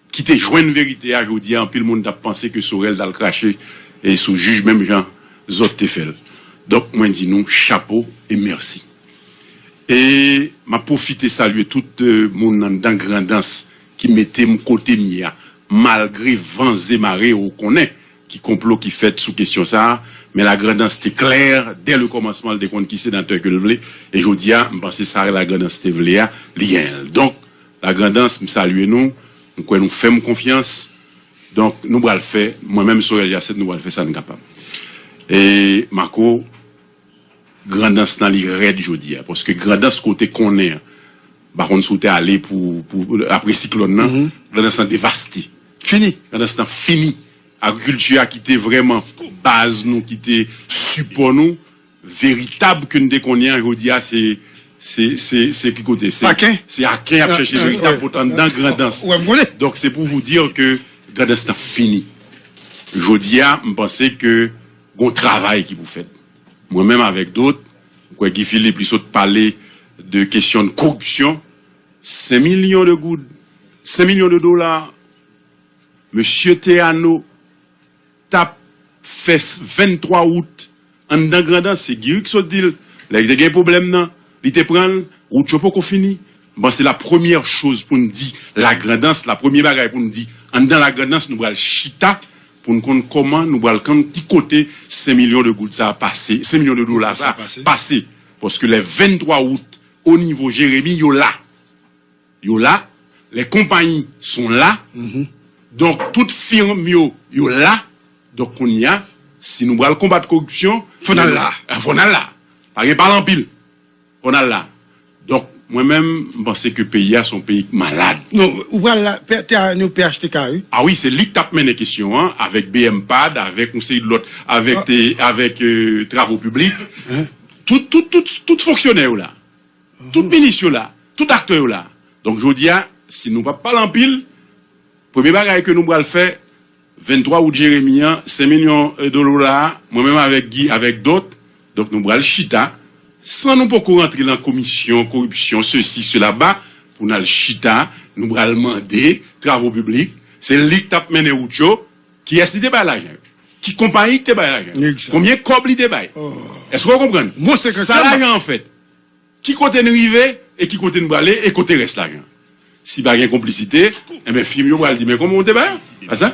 ki te jwenn verite a jodi a, anpil moun t ap panse ke Sorel t al krache, e, sou jij, menm jan zòt te fè l. Donk, mwen di nou chapo e mèsi. E m ap pwofite salye tout, e, moun anndan Grandans ki mete m kote m ye a, malgre van ze mare, ou konnen ki konplo ki fèt sou kesyon sa a, men Lagrandans te klè, dè le kòmansman, l te konn ki senatè ke l vle, e jodi a, m panse sa Lagrandans te vle a, li genyen l. Donk, Lagrandans, m salye nou, m kwè nou fè m konfyans, donk, nou pral fè, mwen menm, Sorel Jacinthe, nou pral fè sa n kapab. E, Marco, Grandans lan, li rèd jodi a, paske Grandans kote konnen an, m pa konn si w te ale pou, pou, apre siklòn nan, Grandans lan devaste. Fini. Grandans lan fini. Agrikilti a ki te vrèman baz nou, ki te sipò nou, veritab ke n te konnen an, jodi a, se, se, se, se ki kote? Se, se Aken y ap chèche veritab pote anndan Grandans. Donk, se pou vous dire ke Grandans lan fini. Jodi a, m panse ke gon travay ki pou fèt. Mwen menm avèk dòt, m kwè Guy Philippe, li sot pale de kesyon de koripsyon, senk milyon de goud, senk milyon de dola, mesye Théano t ap fè s-, venntwa wout anndan Grandans, se Guy ki sot di l, lè li te gen pwoblèm nan, li te pran l, wout yo poko fini. M panse la premyè choz pou n di Lagrandans, la premye bagay pou n di anndan Lagrandans, nou pral chita pou n konn kòman nou pral konn ki kote senk milyon de goud sa a pase, senk milyon de dola sa a pase. Paske lè venntwa wout o nivo Jeremi, yo la. Yo la. Les compagnies sont là. Donk, tout firm yo, yo la. Donk, kounye a, si nou pral konbat koripsyon, fò n al la. Fò n al la. Pa gen pale anpil. Fò n al la. Donk, mwen menm, m panse ke peyi a se yon peyi k malad. Non, ou pral la, P-, T A nou P H T K, wi. A wi, se li k t ap mennen kesyon an, avèk B M pad, avèk yon seri de lòt, avèk te, avèk, euh, travo piblik. Tout, tout, tout, tout fonksyonè yo la. Tout minis yo la. Tout aktè yo la. Donk, jodi a, si nou p ap pale anpil, premye bagay ke nou pral fè, venntwa out Jeremi an, senk milyon dola a, mwen menm avèk Guy, avèk dòt, donk nou pral chita, san nou poko rantre nan komisyon, koripsyon, sesi, sela, ba, pou n al chita, nou pral mande travo piblik, se li k t ap mennen wout yo, kiyès li te bay lajan yo? Ki konpayi ki te bay lajan yo? Konbyen kòb li te bay? Èske w konprann? Sa lajan an fèt? Ki kote n rive e ki kote n prale e kote rès lajan? Si pa gen konplisite, enben, fim yo pral di, "Men kòman w te bay an?" Pa sa?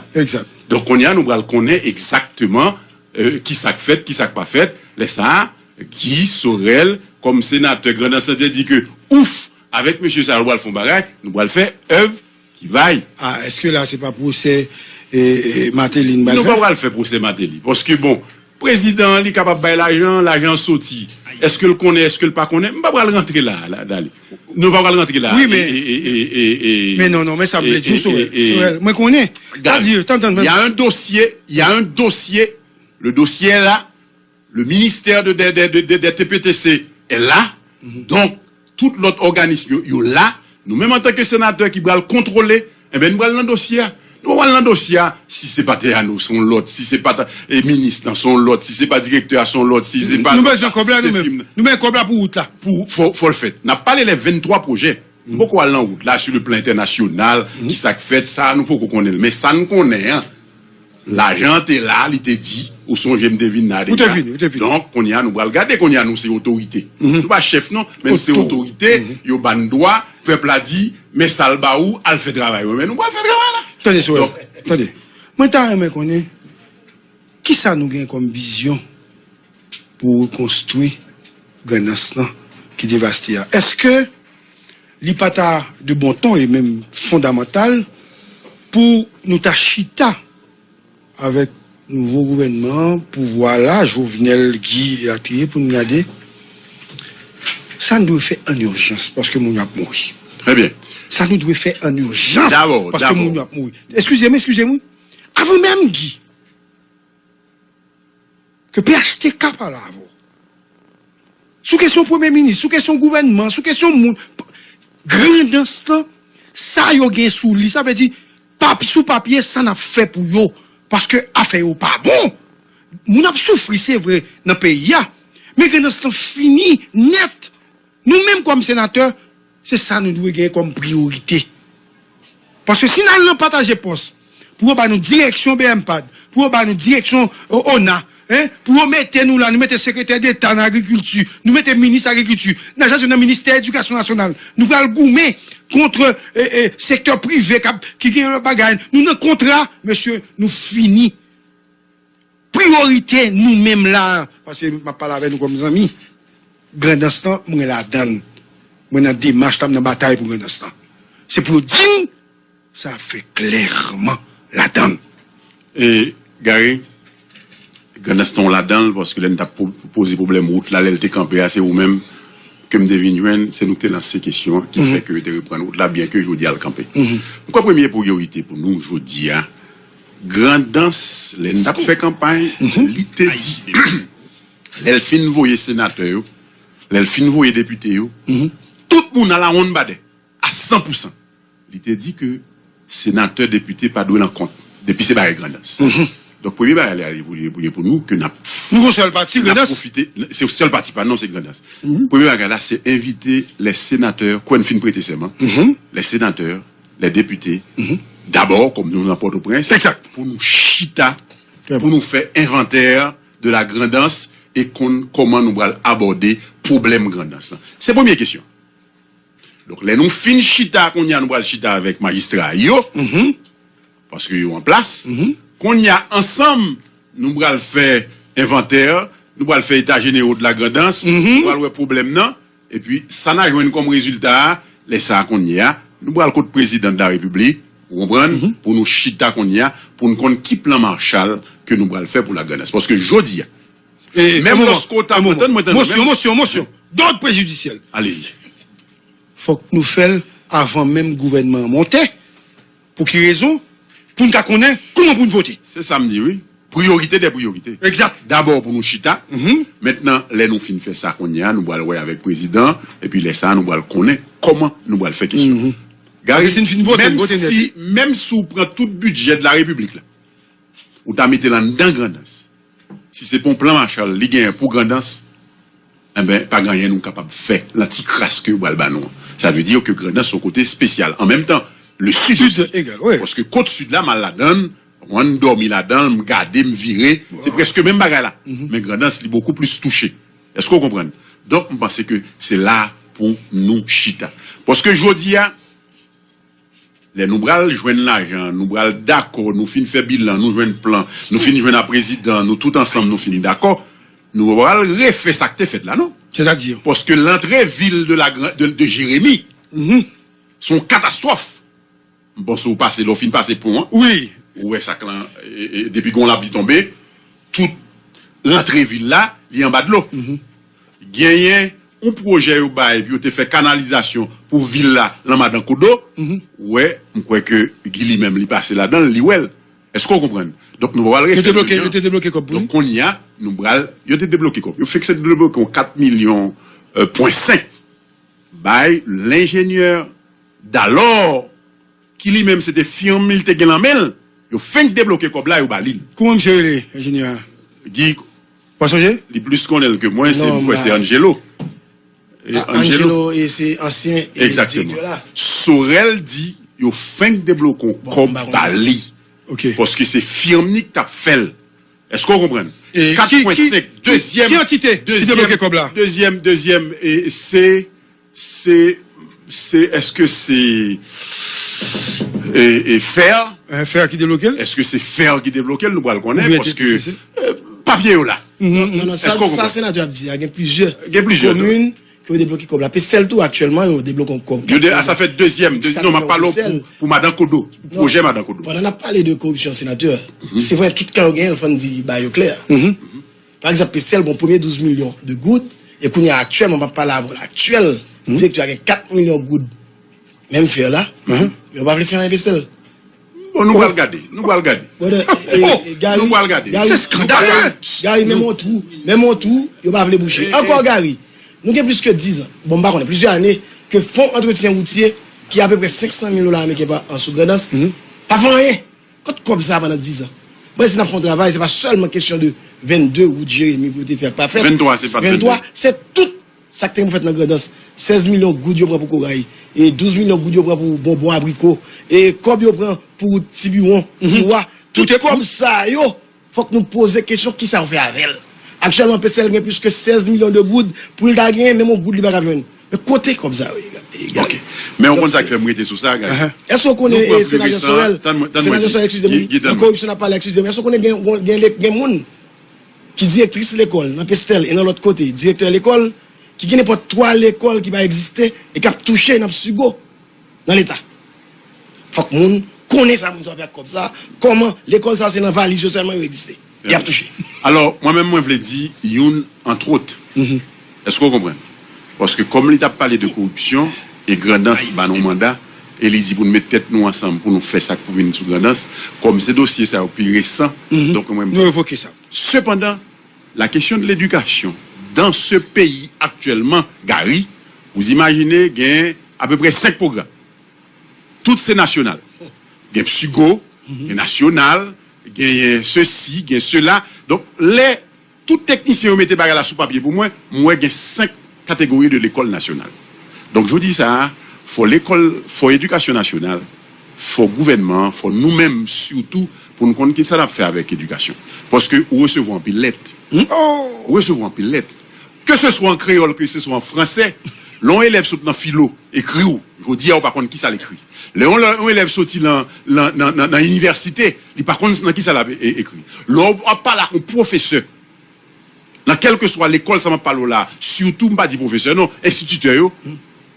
Donk, kounye a, nou pral konnen egzakteman, euh, ki sa k fèt, ki sa k pa fèt. Lè sa a, Guy Sorel, kòm senatè Grandans te di ke, ouf, Avèk mesye sa yo, nou pral fè yon bagay, nou pral fè èv ki bay. Ah, èske la se pa pwosè, e, e, Martelly n pral fè? Nou pa pral fè pwosè Martelly. Paske, bon, prezidan an, li kapab bay lajan, lajan an soti. Èske l konnen, èske l pa konnen? M pa pral rantre la, la, dale. Nou pa pral rantre la. Wi, men, e, e, e, e, e, men non, non, men sa m vle di w, Sorel, Sorel, mwen konnen. Sa di, tann, tann, il y a un dossier, il y a un dossier, le dossier est là, le ministère de, de, de, de, de, de T P T C est là. Donc, tout lòt òganism yo, yo la. Nou menm antanke senatè ki pral kontwole, enben, nou pral nan dosye a. Nou pa pral nan dosye a, si se pa Teyano, se yon lòt, si se pa ta, e, minis lan, se yon lòt, si se pa direktè a, se yon lòt, si se pa... Nou bezwen kòb la, nou menm. Nou bezwen kòb la pou wout la. Pou, fò, fò l fèt. N ap pale lè venntwa pwojè. Nou poko al nan wout la, sur le plan international, ki sa k fèt, sa a nou poko konnen l. Men sa n konnen an, lajan an te la, li te di, ou sonje m te vin la deja. Ou te vini, ou te vini. Donk, kounye a nou pral gade, kounye a nou se otorite. Nou pa chèf non, men nou se otorite, yo ba n dwa, pèp la di, men sa l ba ou, al fè travay ou. Men nou pral fè travay la. Tande, Sorel, tande. Mwen ta renmen konnen, kisa nou gen kòm vizyon pou rekonstwi Grandans lan ki devaste a? Èske li pa ta de bon ton e menm fondamantal pou nou ta chita avèk nouvo gouvènman an, pouvwa la, Jovenel, Guy, elatriye, pou n gade sa n dwe fè an ijans, paske moun yo ap mouri. Trè byen. Sa nou dwe fè an ijans, paske moun yo ap mouri. Eskize m, eskize m, wi. Avan menm, Guy, ke P H T K pale avè w. Sou kesyon premye minis, sou kesyon gouvènman, sou kesyon moun, Grandans lan, sa yo gen sou li, sa vle di, papi, sou papye, sa n ap fè pou yo. Paske afè yo pa bon. Moun ap soufri, se vre, nan peyi a. Men Grandans lan fini nèt. Nou menm kòm senatè, se sa nou dwe gen kòm priyorite. Paske si n al nan pataje pòs, pou yo ba nou direksyon B M pad, pou yo ba nou direksyon, o, ona, en, pou yo mete nou la, nou mete sekretè deta nan agrikilti, nou mete minis agrikilti, n a chache nan ministè edikasyon nasyonal, nou pral goumen kont, e, e, sektè prive k ap, ki gen lòt bagay, nou nan kontra, mesye, nou fini. Priyorite nou menm la, paske m ap pale avè nou kòm zanmi, Grandans lan, mwen ladan l. Mwen nan demach la, m nan batay pou Grandans lan. Se pou yo di m sa ap fè klèman ladan l. E, Gary, Grandans lan w ladan l, paske lè n t ap po-, poze pwoblèm wout la, lè l te kanpe a, se ou menm ke m te vin jwenn, se nou k te lanse kesyon an, ki fè ke yo te reprann wout la, byen ke jodi a l kanpe. M kwè premye priyorite pou nou jodi a, Grandans, lè n t ap fè kanpay, li te di, lè l fin voye senatè yo, lè l fin voye depite yo, tout moun a la wonn badè, a san pou san. Li te di ke senatè, depite pa dwe nan kont, depi se bagay Grandans. Donk, premye bagay la, li pou, li pou, li pou nou, ke n ap... Nou gon sèl pati, Grandans? Pwofite, se sèl pati pa nou, se Grandans. Premye bagay la, se envite lè senatè, kwè n fin prete sèman, lè senatè, lè depite, dabò, kòm nou nan Pòtoprens, pou nou chita, pou nou fè envantè de la Grandans e konn kòman nou pral abòde pwoblèm Grandans lan. Se premye kesyon. Donk, lè nou fin chita, kounye a nou pral chita avèk majistra yo, paske yo an plas. Kounye a, ansanm, nou pral fè envantè, nou pral fè eta jenero de la Grandans, nou pral wè pwoblèm nan, epi sa n a jwenn kòm rezilta a, lè sa a kounye a, nou pral kot prezidan de la repiblik, ou konprann, pou nou chita kounye a, pou n konn ki plan Marshall ke nou pral fè pou la Grandans. Paske jodi a, menm lòske w ta... Mosyon, mosyon, mosyon. Dòd prejidisyèl. Alezi. Fòk nou fè l avan menm gouvènman an monte. Pou ki rezon? Pou n ka konnen kòman pou n vote. Se sa m di, wi. Priyorite dè priyorite. Egzak. Dabò pou nou chita. Mentnan, lè nou fin fè sa kounye a, nou pral wè avèk prezidan, epi lè sa a, nou pral konnen kòman nou pral fè kesyon. Gary, menm si, menm si w pran tout bidjè de la repiblik la, ou ta mete l anndan Grandans, si se pa yon plan Marshall li genyen pou Grandans, enben, pa gen anyen nou kapab fè nan ti kras ke yo pral ba nou an. Sa vle di ke Grandans se yon kote espesyal. An menm tan, le sud osi. Paske kot sid la, m al ladan l, mwen, m dòmi ladan l, m gade, m vire, se prèske menm bagay la. Men Grandans, li bokou plis touche. Èske w konprann? Donk, m panse ke se la pou nou chita. Paske jodi a, lè nou pral jwenn lajan, nou pral dakò, nou fin fè bilan, nou jwenn plan, nou fin jwenn a prezidan, nou tout ansanm, nou fin dakò, nou pral refè sa k te fèt la, non? Sètadi? Paske lantre vil de la gran-, de, de Jeremi, Se yon katastwòf. M panse w pase, lè w fin pase pon an, wi, ou wè sa k lan, e, e, depi gon lapli tonbe, tout rantre vil la, li anba dlo. Genyen yon pwojè yo bay pou yo te fè kanalizasyon pou vil la, lan Madan Kodo. Ou wè, m kwè ke Guy li menm, li pase ladan l, li wè l. Èske w konprann? Donk, nou pral refè l jodi a. Yo te debloke kòb pou li? Donk, kounye a, nou pral, yo te debloke kòb. Yo fikse debloke yon kat milyon, euh, pwen senk bay lenjenyè Dalò, ki li menm se te fim li te gen lan men l. Yo fenk debloke kòb la, yo ba li l. Kouman misye rele, enjenyè a? Guy. Ou pa sonje? Li plis konnen l ke mwen, se, mwen kwè se Angelo. E, ah, Angelo. Angelo, e se ansyen, e, direktè la. Sorel di yo fenk debloke yon kòb ba li. Ok. Paske se fim li k t ap fè l. Èske w konprann? Kat pwen senk, dezyèm, ki antite ki debloke kòb la? Dezyèm, dezyèm, e, se, se, se, èske se, e, e, Fer? Fer ki debloke l? Èske se Fer ki debloke l? Nou pral konnen, paske, e, papye yo la. Non, non, non, sa, sa senatè ap di a, gen plizyè komin ke yo debloke kòb la. Pestèl tou, aktyèlman, yo debloke yon kòb. Yo de, a, sa fè dezyèm, de, non, m ap pale w pou, pou Madan Kodo, pou pwojè Madan Kodo. Pandan n ap pale de koripsyon, senatè, se vre, tout kan yo genyen l, fò n di bagay yo klè. Pa egzanp, Pestèl gen yon premye douz milyon de goud, e kounye a, aktyèlman, m ap pale avè w la, aktyèl direktè a gen kat milyon goud, menm Fer la, men yo pa vle fè anyen Pestèl. Bon, nou pral gade, nou pral gade. Bon, e, e, Gary, nou pral gade. Gary, se skandalè. Gary, menm yon twou, menm yon twou, yo pa vle bouche. Ankò, Gary, nou gen plis ke diz an, bon, m pa konnen, plizyè ane, ke fon antretyen woutye, ki apeprè senk san mil dola ameriken pa an sou Grandans, pa fè anyen. Kot kòb sa a pandan diz an? Bon, si n ap fè yon travay, se pa sèlman kesyon de vennde wout Jeremi pou yo te fè ak pa fèt. Vennntwa, se pa t vennde. Vennntwa, se tout sa k te gen pou fèt nan Grandans. Sèz milyon goud yo pran pou koray. E douz milyon goud yo pran pou bonbon abriko. E kòb yo pran pou wout Tibiwon, Tiwa. Tout kòb sa yo, fòk nou poze kesyon, kisa yo fè avè l? Aktyèlman, Pestèl gen plis ke sèz milyon de goud pou l ta genyen, menm yon goud li pa ka jwenn. Men kote kòb sa yo ye, Gary? Ok. Men w konn sa k fè m rete sou sa, Gary. Èske w konnen, e, senatè Sorel, senatè Sorel, eskize m, wi, nan koripsyon n ap pale, eskize m. Èske w konnen gen, gen, gen, gen moun ki direktris lekòl nan Pestèl e nan lòt kote, direktè lekòl, ki gen nenpòt twa lekòl ki pa egziste e k ap touche nan Psigo, nan Leta? Fòk moun konnen sa moun sa yo fè ak kòb sa, kòman lekòl sa se nan valiz yo sèlman yo egziste. Y ap touche. Alò, mwen menm, mwen vle di youn, antwòt. Èske w konprann? Paske kòm li t ap pale de koripsyon, e Grandans ba nou manda, e li di pou n met tèt nou ansanm pou nou fè sa k pou vin sou Grandans, kòm se dosye sa yo pi resan, donk mwen, nou evoke sa. Sepandan, la question de l'éducation dans ce pays actuellement, Gary, vous imaginez, gen apeprè senk pwogram. Tout se nasyonal. Gen Psigo, gen nasyonal, gen sesi, gen sela. Donk, lè tout teknisyen yo mete bagay la sou papye pou mwen, m wè gen senk kategori de lekòl nasyonal. Donk, jodi sa a, fò lekòl, fò edikasyon nasyonal, fò gouvènman an, fò nou menm sitou, pou n konn kisa n ap fè avèk edikasyon. Paske ou resevwa anpil lèt. Ou resevwa anpil lèt. Ke se swa an kreyòl, ke se swa an fransè, lè yon elèv sot nan filo, ekri w, jodi a ou pa konn kisa l ekri. Lè yon, yon elèv soti nan, nan, nan, nan, nan inivèsite, li pa konn nan kisa l ap e-, ekri. Lè w ap pale ak yon pwofesè, nan kèlkeswa lekòl sa m ap pale w la, sitou m pa di pwofesè non, enstititè yo,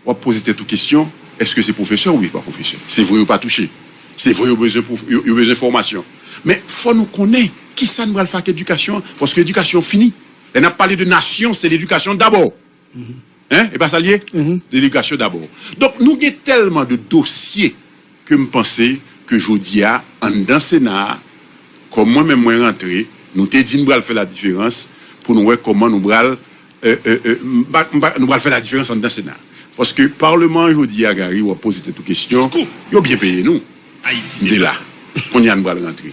w ap poze tèt ou kesyon, èske se pwofesè oubyen pa pwofesè? Se vre yo pa touche. Se vre yo bezwen pwof-, yo, yo bezwen fòmasyon. Men fò nou konnen kisa n pral fè ak edikasyon an, paske edikasyon fini. Lè n ap pale de nasyon, se ledikasyon dabò. Hein? E pa sa l ye? Ledikasyon dabò. Donk, nou gen tèlman de dosye ke m panse ke jodi a, anndan Sena a, kòm mwen menm mwen rantre, nou te di n pral fè ladiferans pou nou wè kòman nou pral, euh, euh, euh, m pa, m pa, nou pral fè ladiferans anndan Sena a. Paske Palman an jodi a, Gary, w ap poze tèt ou kesyon, yo byen peye nou. M te la. Kounye a n pral rantre.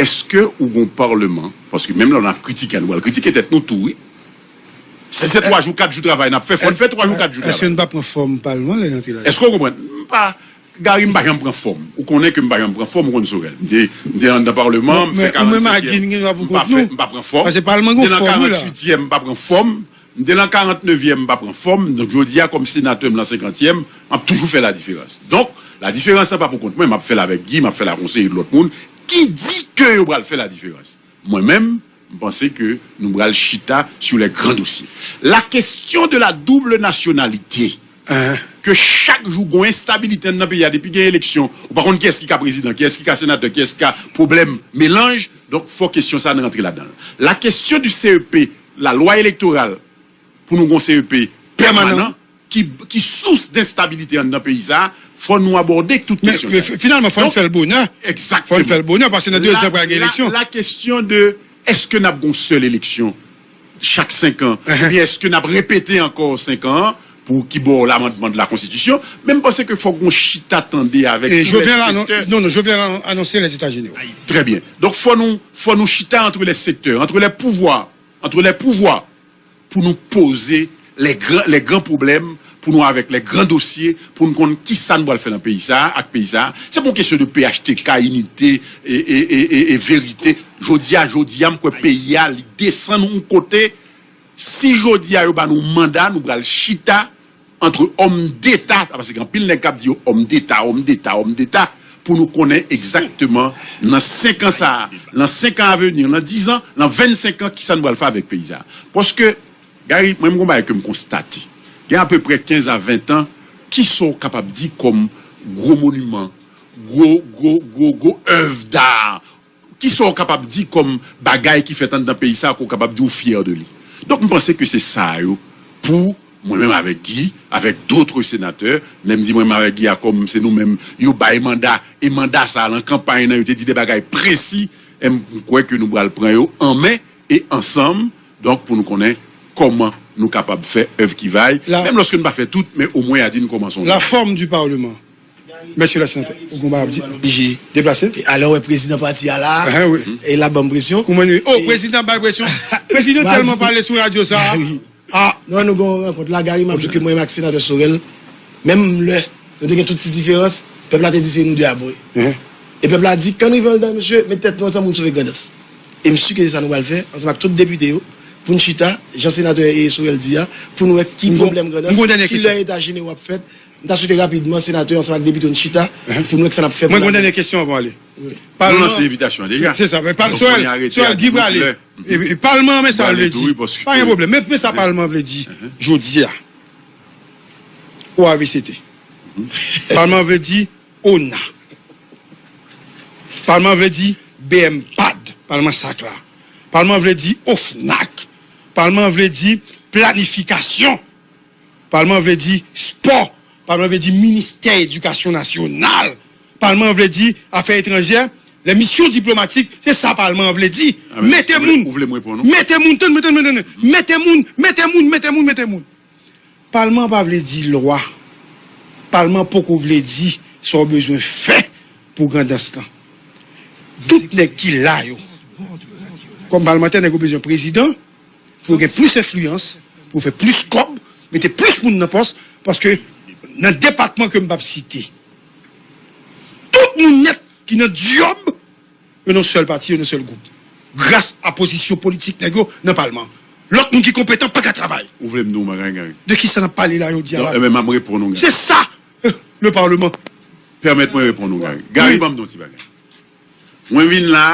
Èske ou gon Palman, paske menm lè n ap kritike, nou pral kritike tèt nou tou, wi. Si se twa jou, kat jou travay n ap fè, fò n fè twa jou, kat jou travay. Èske n pa pran fòm Palman lè n antre la? Èske w konprann? M pa, Gary, m pa janm pran fòm. Ou konnen ke m pa janm pran fòm, ou konn Sorel. M te, m te anndan Palman, m fè karannsenkyèm. M pa fè, m pa pran fòm. M te nan karanntuityèm, m pa pran fòm. M te nan karantnevyèm, m pa pran fòm. Donk, jodi a, kòm senatè, m nan senkantyèm, m ap toujou fè ladiferans. Donk, ladiferans lan pa pou kont mwen, m ap fè l avèk Guy, m ap fè l ak yon seri de lòt moun ki di ke yo pral fè ladiferans. Mwen menm, m panse ke nou pral chita sur les grands dossiers. La question de la double nationalité, ke chak jou gon enstabilite anndan peyi a, depi gen eleksyon, ou pa konn kiyès ki ka prezidan, kiyès ki ka senatè, kiyès ki ka pwoblèm, melanj. Donk, fò kesyon sa a n rantre ladan l. La question du C E P, la lwa elektoral, pou nou gon C E P pèmanan, ki, ki sous denstabilite anndan peyi sa a, fò nou abòde tout kesyon sa yo. Finalman, fò n fè l bonè. Fò n fè l bonè, paske nan de zan pral gen eleksyon. La question de, èske n ap gon sèl eleksyon chak senk an, oubyen èske n ap repete ankò senk an an pou ki bò lamandman de la konstitisyon? Men m panse ke fòk gon chita tande avèk tout lè sektè. Non, non, Jovenel anonse les états généraux. Très bien. Donk, fò nou, fò nou chita entre les secteurs, entre les pouvoirs, entre les pouvoirs, pou nou poze les grands, les grands problèmes, pou nou avèk les grands dossiers, pou nou konn kisa nou pral fè nan peyi sa a, ak peyi sa a. Se pa yon kesyon de P H T K, inite e, e, e, e, e verite. Jodi a, jodi a, m kwè peyi a, li desann yon kote. Si jodi a, yo ba nou manda, nou pral chita entre hommes d'État, paske gen anpil nèg k ap di yo homme d'État, homme d'État, homme d'État, pou nou konnen egzakteman nan senk an sa a, nan senk an avenir, nan diz an, nan vennsenk an, kisa nou pral fè avèk peyi sa a. Paske, Gary, mwen, m gon bagay ke m konstate. Gen apeprè kenz a ven tan, kisa w kapab di kòm gwo moniman, gwo, gwo, gwo, gwo œuvre d'art, kisa w kapab di kòm bagay ki fèt anndan peyi sa a ke w kapab di w fyè de li? Donk, m panse ke se sa yo pou mwen menm avèk Guy, avèk d'autres sénateurs, lè m di mwen menm avèk Guy a kòm se nou menm yo bay manda, e manda sa a lan kanpay nan yo te di de bagay presi, e m kwè ke nou pral pran yo an men e ansanm, donk, pou nou konnen kòman nou kapab fè œuvre qui vaille, menm lòske nou pa fè tout, men omwen a di nou kòmanse yon travay. La forme du Parlement. Mèsi la senatè. Ou konn pa ap di. Oblije deplase. E alè w wè prezidan pati a la. Ahan, wi. E l ap ban m presyon. Kouman nou? Oh, prezidan bay presyon. Prezidan tèlman pale sou radyo sa a. Ah. Non, nou gen yon rankont la, Gary, m ap di ke mwen menm ak senatè Sorel, menm lè nou te gen tout ti diferans, pèp la te di se nou de a bon. E pèp la di, kan nou rive anndan, mesye, met tèt nou ansanm pou n sove Grandans. E m si ke se sa nou pral fè, ansanm ak tout depite yo, pou n chita, jan senatè e Sorel di a, pou n wè ki pwoblèm Grandans, ki lè eta jenewo ap fèt, M ta swete rapidman, senatè ansanm ak depite yo n chita pou n wè kisa n ap fè pou lavi. Mwen gen yon dènye kesyon avan w ale. Wi. Nou lanse envitasyon an deja. Se sa, men pa, Sorel, Guy prale. E, e, palman an, men sa l vle di. Pa gen pwoblèm. Men, men sa palman an vle di jodi a. O A V C T. Palman an vle di ona. Palman an vle di B M pad, palman sak la. Palman an vle di ofnak. Palman an vle di planifikasyon. Palman vle di spò. Palman vle di ministè edikasyon nasyonal. Palman vle di afè etranjè, les missions diplomatiques. Se sa palman vle di. Mete moun. Ou vle m reponn ou? Mete moun, tann mwen, tann mwen, tann mwen. Mete moun, mete moun, mete moun, mete moun. Palman pa vle di lwa. Palman poko vle di sa w bezwen fè pou Grandans lan. Tout nèg ki la yo. Kòm palmantè, nèg yo bezwen prezidan, pou gen plis enfliyans, pou fè plis kòb, mete plis moun nan pòs, paske nan depatman ke m p ap site, tout moun nèt ki nan dyòb, yo nan sèl pati, yo nan sèl gwoup. Gras a pozisyon politik nèg yo nan palman. Lòt moun ki konpetan pa ka travay. Ou vle m di w bagay, Gary? De kisa n ap pale la jodi a la? Non, ebyen, m ap reponn ou, Gary. Se sa, euh, le Parlement. Pèmèt mwen reponn ou, Gary. Gary, ban m di w yon ti bagay. Mwen vin la,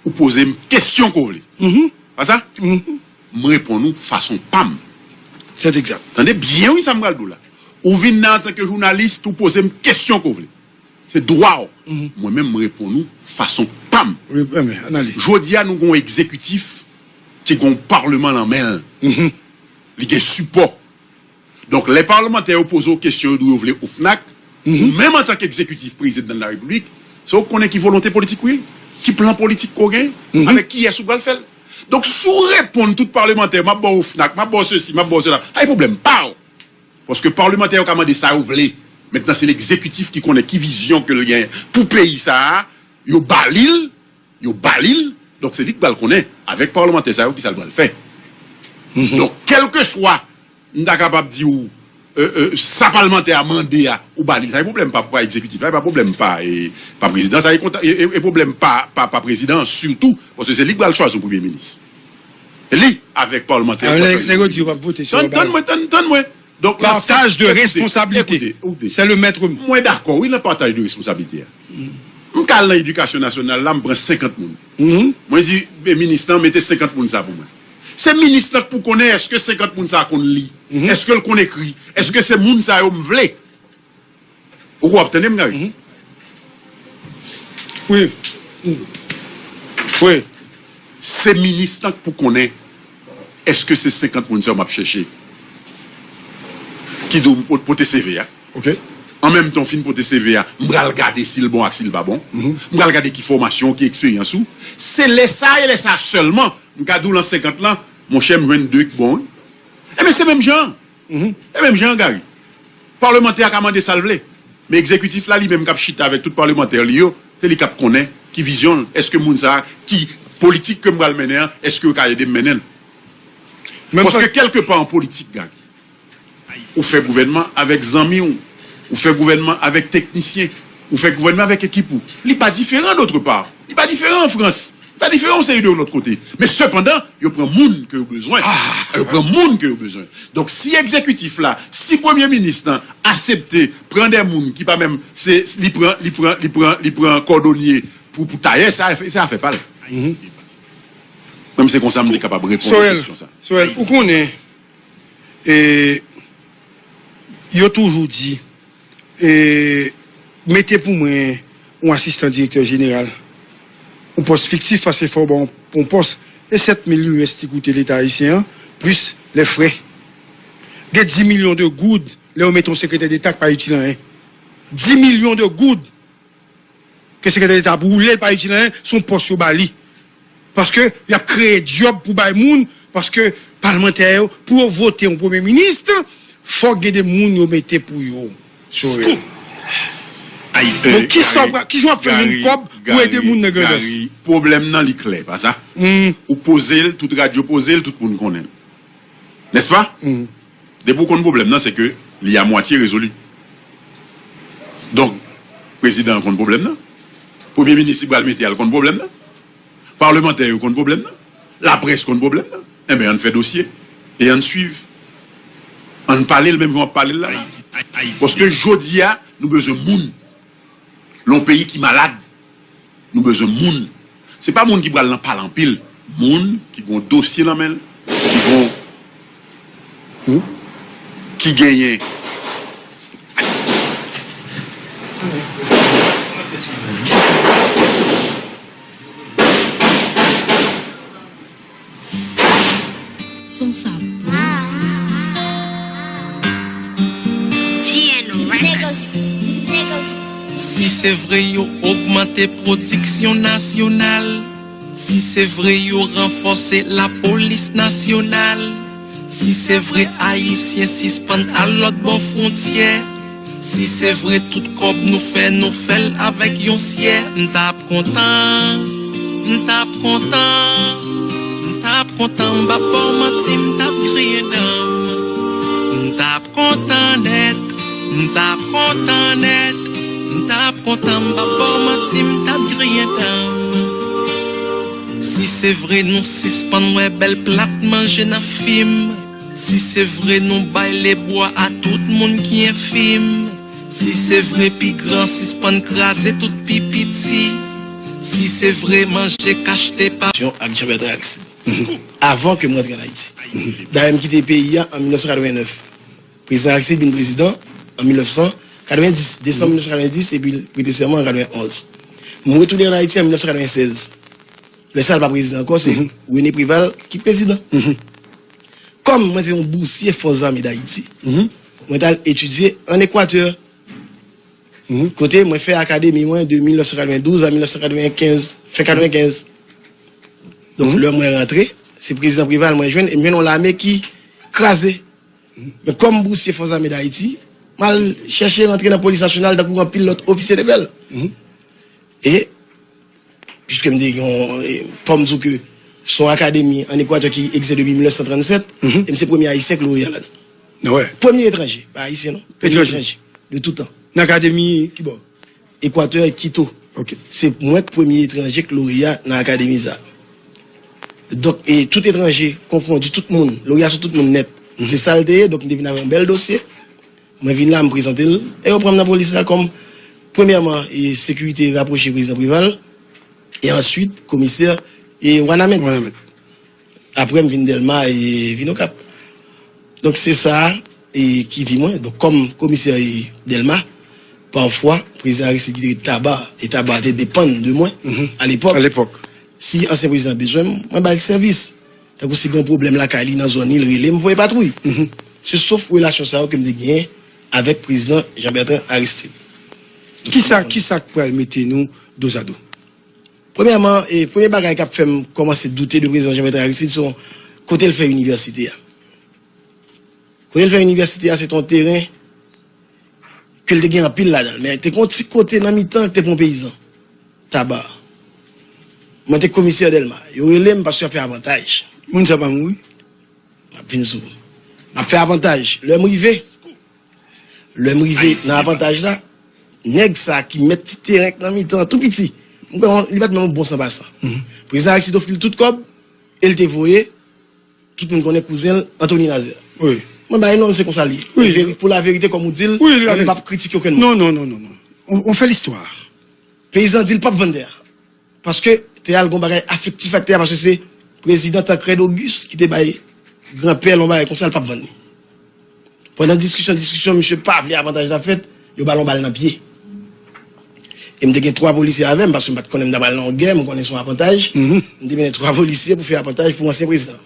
ou poze m kesyon ke w vle. Pa sa? M reponn ou fason pa m. C'est exact. Tande byen, wi, sa m pral di w la. Ou vin la antanke jounalis, ou poze m kesyon ke w vle. Se dwa w. Mwen menm, m reponn ou fason pa m. Wi, analize. Jodi a, nou gen yon egzekitif ki gen yon palman lan men l. Li gen sipò. Donk, lè palmantè yo poze w kesyon, yo di w yo vle ofnak, ou menm antanke egzekitif, prezidan de la repiblik, se ou k konnen ki volonte politik ou ye, ki plan politik ke w genyen, avèk kiyès ou pral fè l. Donk, si w reponn tout palmantè, m ap ba w ofnak, m ap ba w sesi, m ap ba w sela, sa se pwoblèm pa w. Paske palmantè yo ka mande sa yo vle. Mentnan, se legzekitif ki konnen ki vizyon ke l genyen pou peyi sa a, yo ba li l, yo ba li l, donk se li k pral konnen, avèk palmantè sa yo, kisa l pral fè. Donk, kèlkeswa, m ta kapab di w, euh, euh, sa palmantè a mande a, ou ba li l. Sa e pwoblèm pa, pa egzekitif la, e pa pwoblèm pa, e, pa prezidan, sa e konta-, e, e, e pwoblèm pa, pa, pa prezidan an sitou, paske se li k pral chwazi yon premye minis. E li, avèk palmantè yo, k pral chwazi yon premye minis. Tann, tann mwen, tann, tann mwen. Donk, partaj de responsabilite. Koute, koute. C'est le maître mot. Mwen dakò, wi, nan partaj de responsablite a. M ka al nan edikasyon nasyonal la, m pran senkant moun. Mwen di, "Ben, minis lan, mete senkant moun sa pou mwen." Se minis lan k pou konnen èske senkant moun sa a konn li, èske l konn ekri, èske se moun sa yo m vle. Ou kwè w ap tande m, Gary? Wi. Wi. Se minis lan k pou konnen èske se senkant moun sa yo m ap chèche ki di w m pot- pote C V a. Ok. An menm tan w fin pote C V a, m pral gade si l bon ak si l pa bon. M pral gade ki fòmasyon w, ki eksperyans ou. Se lè sa a e lè sa a sèlman m ka di w lan senkant lan, monchè, m jwenn de k bon, wi. Enben, se menm jan an. E menm jan an, Gary. Palmantè a ka mande sa l vle. Men egzekitif la, li menm k ap chita avèk tout palmantè li yo, se li k ap konnen ki vizyon l. Èske moun sa a, ki politik ke m pral mennen an, èske yo ka ede m mennen l? Paske kèlkepa an politik, Gary, ou fè gouvènman avèk zanmi w, ou fè gouvènman avèk teknisyen, ou fè gouvènman avèk ekip ou. Li pa diferan dòt pa. Li pa diferan an Frans. Li pa diferan yon seri de lòt kote. Men sepandan, yo pran moun ke yo bezwen. Yo pran moun ke yo bezwen. Donk, si egzekitif la, si premye minis lan aksepte pran de moun ki pa menm, se, li pran, li pran, li pran, li pran kòdonye pou, pou tayè, se afè, se afè pa l. Mwen, se konsa m te kapab reponn kesyon sa. Sorel, ou konnen, e, yo toujou di, e, mete pou mwen yon asistan direktè jeneral. Yon pòs fiktif, paske fò w ba yon, yon pòs, e sèt mil U S li koute Leta ayisyen an, plis lè frè. Gen dis milyon de goud, lè yo mete yon sekretè deta k pa itil anyen. Dis milyon de goud! Ke sekretè deta ap woule l pa itil anyen, se yon pòs yo ba li. Paske y ap kreye djòb pou bay moun, paske palmantè yo, pou yo vote yon premye minis, fòk gen de moun yo mete pou yo. Sou yo. Scoop! Ayiti. Donk, ki sa w pra- ki jan w ap fè jwenn kòb pou ede moun nan Grandans? Gary, pwoblèm nan li klè, pa sa? Ou poze l, tout radyo poze l, tout moun konnen l. Nèspa? Depi w konn pwoblèm nan, se ke li a mwatye rezoli. Donk, prezidan an konn pwoblèm nan. Premye minis li pral mete a, l konn pwoblèm nan. Palmantè yo konn pwoblèm nan. Laprès konn pwoblèm nan. Enben, ann fè dosye. E ann swiv. Ann pale l menm jan w ap pale l la. Paske jodi a, nou bezwen moun. Nan yon peyi ki malad, nou bezwen moun. Se pa moun ki pral nan pale anpil. Moun ki gon dosye nan men l, ki gon, ki genyen. Son sa pou. Si se vre yo ogmante pwodiksyon nasyonal, si se vre yo ranfòse lapolis nasyonal, si se vre Ayisyen sispann al lòt bò fwontyè, si se vre tout kòb nou fè, nou fè l avèk yon syè, m t ap kontan, m t ap kontan, m t ap kontan, m p ap ba w manti, m t ap griyen dan m. M t ap kontan nèt, m t ap kontan nèt, m t ap kontan, m p ap ba w manti, m t ap griyen dan m. Si se vre nou sispann wè bèl plat manje nan fim, si se vre nou bay lebwa a tout moun ki enfim, si se vre pi gran sispann kraze tout pi piti, si se vre manje k achte pa. Ak Jean Bertrand Aristide. Avan ke m rantre ann Ayiti. Dayè, m kite peyi a an mil nèf san katreven nèf. Prezidan Aristide vin prezidan an mil nèf san katreven dis, desanm mil nèf san katreven dis, epi l prete sèman an katreven onz. M retounen ann Ayiti an mil nèf san katreven sèz. Lè sa a, l pa prezidan ankò, se René Préval ki prezidan. Kòm mwen se yon bousye Fòs Zame Dayiti, mwen t al etidye ann Ekwatè. Kote mwen fè akademi mwen de mil nèf san katreven douz a mil nèf san katreven kenz, fen katreven kenz. Donk, lè mwen rantre, se prezidan Préval mwen jwenn, e m jwenn yon lame ki kraze. Men kòm bousye Fòs Zame Dayiti, m al chèche rantre nan polis nasyonal tankou anpil lòt ofisye te fè l. E, piske m te gen yon, e, fò m di w ke se yon akademi ann Ekwatè ki egziste depi mil nèf san trannsèt, e m se premye Ayisyen k loreya ladan. Premye etranje, pa Ayisyen non, premye etranje de tout tan. Nan akademi ki bò? Ekwatè e Kito. Se mwen k premye etranje k loreya nan akademi sa a. Donk, e tout etranje konfondi, tout moun, loreya sou tout moun nèt. Se sa l te ye, donk m te vin avè yon bèl dosye. Mwen vin la, m prezante l, e yo pran m nan polis la kòm, premyèman, e sekirite rapwoche prezidan Préval, e answit, komisè, e Wanament. Apre, m vin Dèlma e vin Okap. Donk, se sa e, ki vi mwen. Donk, kòm komisè e Dèlma, pafwa, prezidan Aristide ki te ret Taba, e Taba te depann de mwen alepòk. Si ansyen prezidan bezwen m, mwen ba l sèvis. Tankou si gen yon pwoblèm lakay li nan zòn li, l rele m, voye patwouy. Se sof relasyon sa yo ke m te genyen avèk prezidan Jean Bertrand Aristide. Kisa, kisa k pral mete nou dozado? Premyèman, e, premye bagay k ap fè m kòmanse doute de prezidan Jean Bertrand Aristide, se yon kote l fè inivèsite a. Kote l fè inivèsite a, se te yon teren ke l te gen anpil ladan l. Men te gen yon ti kote nan mitan ki te pou yon peyizan. Taba. Mwen te komisè Dèlma. Yo rele m paske y ap fè avantaj. Moun sa pa mouri? M ap vin sou. M ap fè avantaj. Lè m rive, lè m rive nan avantaj la, nèg sa ki mèt ti teren k nan mitan, tou piti. M kwè li pa t menm yon bon san pasan. Prezidan Aristide ofri l tout kòb, e l te voye, tout moun konnen kouzen l, Anthony Nazaire. Mwen ba l non, se konsa li ye. Pou laverite, kòm ou di l, mwen menm m p ap kritike okenn moun. Non, non, non, non, non. On, on fait l'histoire. Peyizan di l p ap vann tè a. Paske tè a, l gen yon bagay afektif ak tè a, paske se prezidan Tancrède Auguste ki te bay granpè l yon bagay konsa, l p ap vann li. Pandan diskisyon, diskisyon, misye pa vle avantaj la fèt, yo ba l yon bal nan pye. E m te gen twa polisye avè m, paske m pa t konnen m ta pral nan yon gè, m konnen se yon avantaj. M te mennen twa polisye pou fè avantaj pou ansyen prezidan.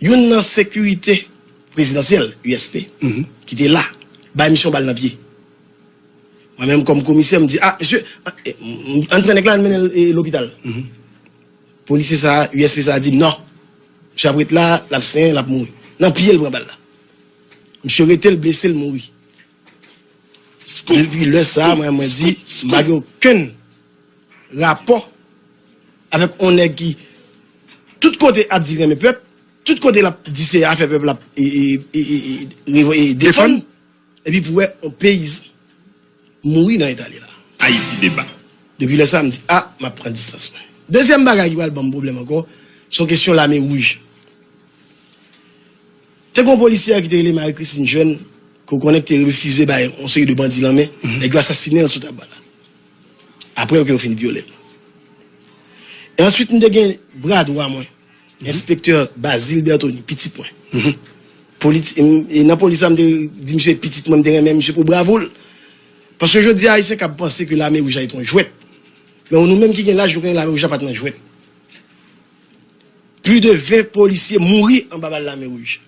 Youn nan sekirite prezidansyèl, U S P, ki te la, bay misye yon bal nan pye. Mwen menm kòm komisè, m di, a, mesye, ann pran nèg la, ann mennen l lopital. Polisye sa a, U S P sa a di m non. Misye ap ret la, l ap senyen, l ap mouri. Nan pye l pran bal la. Misye rete, l blese, l mouri. Depi lè sa a, mwen, mwen di, m pa gen okenn rapò avèk yon nèg ki tout kote ap di renmen pèp, tout kote l ap di se afè pèp l ap defann, epi pou wè yon peyizan mouri nan eta li la. Ayiti Deba. Depi lè sa a, m di, a, m ap pran distans mwen. Dezyèm bagay ki pral ban m pwoblèm ankò, se yon kesyon Lame Wouj. Te gen yon polisyè ki te rele Marie Christine Jeune, ke w konnen ki te refize bay yon seri de bandi lanmen, nèg yo asasinen l sou Taba la. Apre ke yo fin vyole l. E answit, m te gen bra dwa mwen, enspektè Bazile Bertony, pitit mwen. Politi-, e nan polis la, m te di misye pitit mwen, m te renmen misye pou bravou l. Paske jodi a, Ayisyen kab panse ke Lame Wouj la se yon jwèt. Men nou menm ki gen laj, nou konnen Lame Wouj la pa t nan jwèt. Plis de ven polisye mouri anba bal Lame Wouj.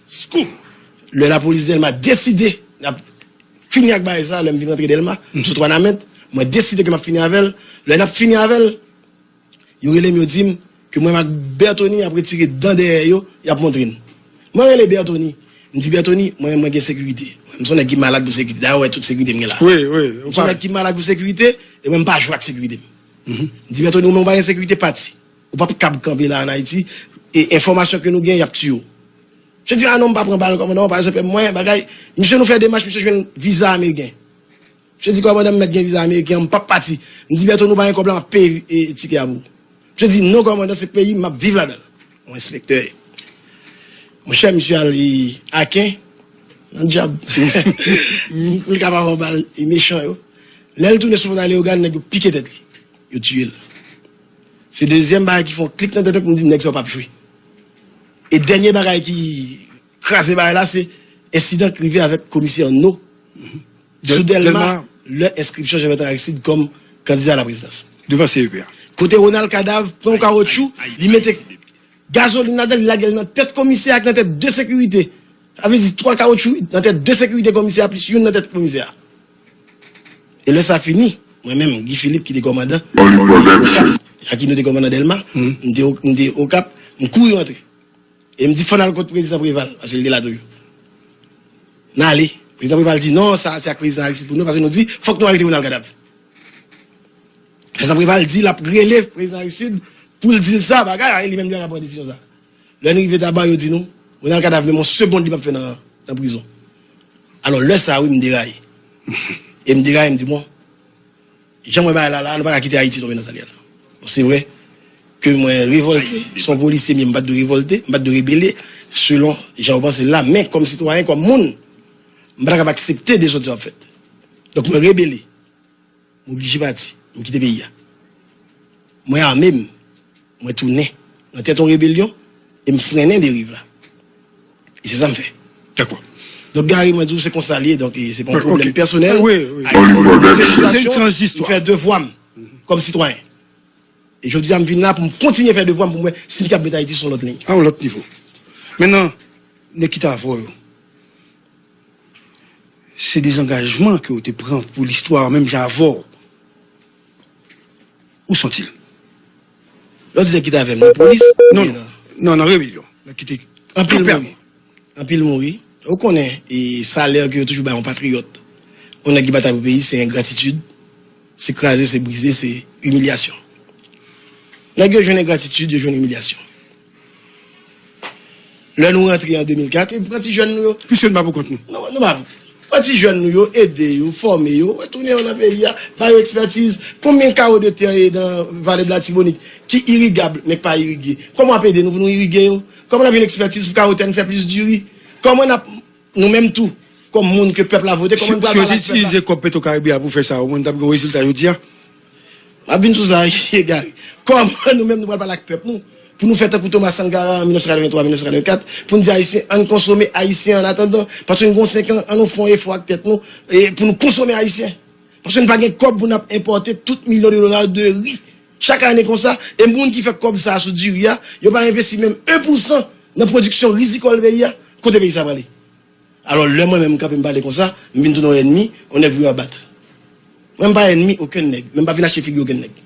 Lè lapolis Dèlma deside n ap fini ak bagay sa, lè m vin rantre Dèlma, sou Twanamèt, mwen deside ke m ap fini avè l. Lè n ap fini avè l, yo rele m, yo di m ke mwen ak Bertony ap retire dan dèyè yo, y ap montre n. Mwen rele Bertony, m di, Bertony, mwen menm mwen gen sekirite. Mwen, m se yon nèg ki malad pou sekirite. Dayè, w wè tout sekirite m gen la. M se yon nèg ki malad pou sekirite, e mwen, m pa jwe ak sekirite m. M di, Bertony, ou menm ou pa gen sekirite, pati. Ou p ap kab kanpe la ann Ayiti, e enfòmasyon ke nou gen, y ap tiye w. Misye di, a non, m pa pran bal, kòmandan, pa rezon pèp mwen, bagay. Misye, nou fè demach, misye jwenn viza ameriken. Misye di, kòmandan, m mèt gen viza ameriken an, m p ap pati. M di, Bertony, ou pa gen kòb la, m ap peye, e, tikè a pou ou. Misye di, non, kòmandan, se peyi m, m ap viv ladan l. Yon enspektè. Monchè, misye al, e, Aken, nan djab. Pou l ka pa pran bal, e, mechan yo. Lè l tounen sou Fòtaleyogàn, nèg yo pike tèt li. Yo tiye l. Se dezyèm bagay ki fè yon klik nan tèt mwen pou m di nèg sa yo p ap jwe. E dènye bagay ki kraze bagay la, se ensidan ki rive avèk komisè No sou Dèlma, lè enskripsyon Jean Bertrand Aristide kòm kandida a la prezidans. Devan C E P a. Kote Ronald Cadav pran yon kawotchou, li mete gazolin ladan l, li lage l nan tèt komisè a ak nan tèt de sekirite. Sa vle di twa kawotchou nan tèt de sekirite komisè a, plis youn nan tèt komisè a. E lè sa fini, mwen menm, Guy Philippe ki te kòmandan, Aquino te kòmandan Dèlma, m te, m te Okap, m kouri rantre. E m di, fò n al kot prezidan Preval, paske l te la toujou. N ale. Prezidan Preval di, non, sa se ak prezidan Aristide pou nou, paske nou di, fòk nou arete Ronald Cadav. Prezidan Preval di l ap rele prezidan Aristide pou l di l sa, bagay, a, e li menm li pa ka pran desizyon sa. Lè n rive Taba, yo di nou, Ronald Cadav menm yon segonn li p ap fè nan, nan prizon. Alò, lè sa a, wi, m deraye. E m deraye, m di, bon, jan m wè bagay la, la, nou pa ka kite Ayiti tonbe nan sa l ye la. Bon, se vre ke mwen revòlte, se yon polisye m ye, m pa t dwe revòlte, m pa t dwe rebele, selon jan w panse l la, men kòm sitwayen, kòm moun, m pa t ap kab aksepte dezòd sa yo ap fèt. Donk, mwen rebele. M oblije pati. M kite peyi a. Mwen ame m. Mwen tounen nan tèt yon rebelyon. E m frennen deriv la. E se sa m fè. Dakò. Donk, Gary, mwen di w, se konsa l ye, donk, e se pa yon pwoblèm pèsonèl. Wi, wi. Se yon tranzistwa. M fè devwa m kòm sitwayen. E jodi a, m vin la pou m kontinye fè devwa m pou m wè si m kab met Ayiti sou yon lòt liy. A yon lòt nivo. Mentnan, nèg ki t avè w yo, se dezangajman ke w te pran pou listwa, menm jan avè w. Ou santi l? Lè w di nèg ki t avè m, nan polis? Non, non, non, nan rebelyon. Nèg ki te kanpe avè w. Anpil mouri. Ou konnen, e salè ke yo toujou bay yon patriyòt. Yon nèg ki batay pou peyi, se engratitid, se kraze, se brize, se imilyasyon. Nèg yo jwenn engratitid, yo jwenn imilyasyon. Lè nou rantre an de mil kat, epi pran ti jèn nou yo. Piske nou pa pou kont nou. Non, nou pa pou. Pran ti jèn nou yo, ede yo, fòme yo, retounen yo nan peyi a, ba yo ekspètiz. Konbyen kawo de tè ye nan Vale de Latibonit ki irigab, men k pa irige? Kòman w ap ede nou pou nou irige yo? Kòman n ap jwenn ekspètiz pou kawo tè n fè plis diri? Kòman n ap, nou menm tou, kòm moun ke pèp la vote, kòman n pral pale ak pèp la? Si yo te itilize kòb Petwokaribe a pou fè sa, ou menm t ap gen rezilta jodi a? M ap vin sou sa, Gary. Kòman nou menm nou pral pale ak pèp nou? Pou nou fè tankou Thomas Sankara an mil nèf san katrevenntwa, mil nèf san katrevenkat, pou n di Ayisyen, ann konsome Ayisyen annatandan, paske n gen senk an, ann nou fè yon efò ak tèt nou, e pou nou konsome Ayisyen. Paske n pa gen kòb pou n ap enpòte tout milyon de dola de ri. Chak ane konsa, e moun ki fè kòb sa a sou diri a, yo pa envesti menm en pou san nan pwodiksyon rizikòl peyi a, kote peyi sa prale? Alò, lè mwen menm m kanpe m pale konsa, m vin tounen yon ènmi, yon nèg pou yo ap bat. Mwen m pa ènmi okenn nèg, men m pa vin achte figi okenn nèg.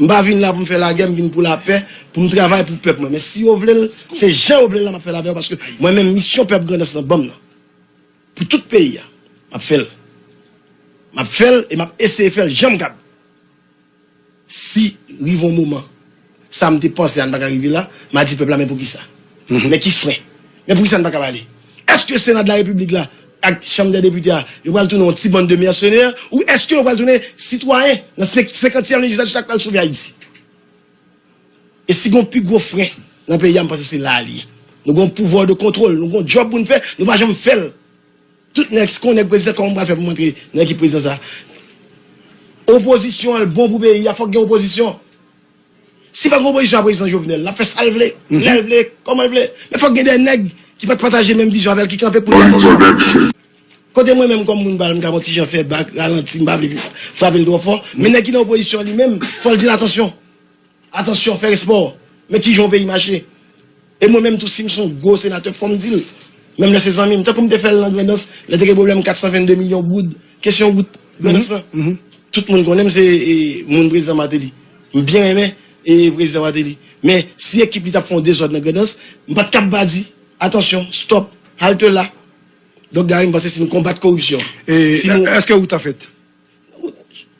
M pa vin la pou m fè lagè, m vin pou lapè, pou m travay pou pèp mwen. Men si yo vle l, se jan yo vle l la m ap fè l avè yo, paske mwen menm misyon pèp Grandans lan ban m nan. Pou tout peyi a, m ap fè l. M ap fè l e m ap eseye fè l jan m kab. Si rive yon moman, sa m te panse a n pa ka rive la, m a di pèp la, men poukisa? Men ki fren? Men poukisa n pa ka pale? Èske Sena de la Repiblik la ak Chanm dè Depite a, yo pral tounen yon ti bann de mèsenè, ou èske yo pral tounen sitwayen nan senk- senkantyèm lejislatif sa k pral sove Ayiti? E si gon pi gwo fren nan peyi a, m panse se la a li ye. Nou gon pouvwa de kontwòl, nou gon djòb pou n fè, nou pa janm fè l. Tout nèg, si gon nèg prezidan, kòman m pral fè pou m antre nan ekip prezidan sa? Opozisyon an l bon pou peyi a, fòk gen opozisyon. Si pa gen opozisyon a prezidan Jovenel, l ap fè sa l vle, lè l vle, kòman l vle. Men fòk gen de nèg ki pa t pataje menm vizyon avè l ki kanpe pou l fè opozisyon. Kote mwen menm kòm moun pale, m ka bon ti jan fè bak, ralanti, m pa vle vin frape l twò fò. Men nèg ki nan opozisyon li menm, fò l di l atansyon. Atansyon, fè respè w. Men kijan yon peyi mache. E mwen menm tou, si m se yon gwo senatè, fò m di l. Menm lè se zanmi m. Tankou m te fè l nan Grandans, lè te gen pwoblèm kat san vennde milyon goud. Kesyon goud, Grandans lan. Tout moun konnen m se e, moun prezidan Martelly. M byen renmen e, prezidan Martelly. Men si ekip li t ap fè yon dezòd nan Grandans, m pa t kab pa di, atansyon, stòp, halte là. Donk, Gary, m panse si nou konbat koripsyon, si nou... Èske wout la fèt?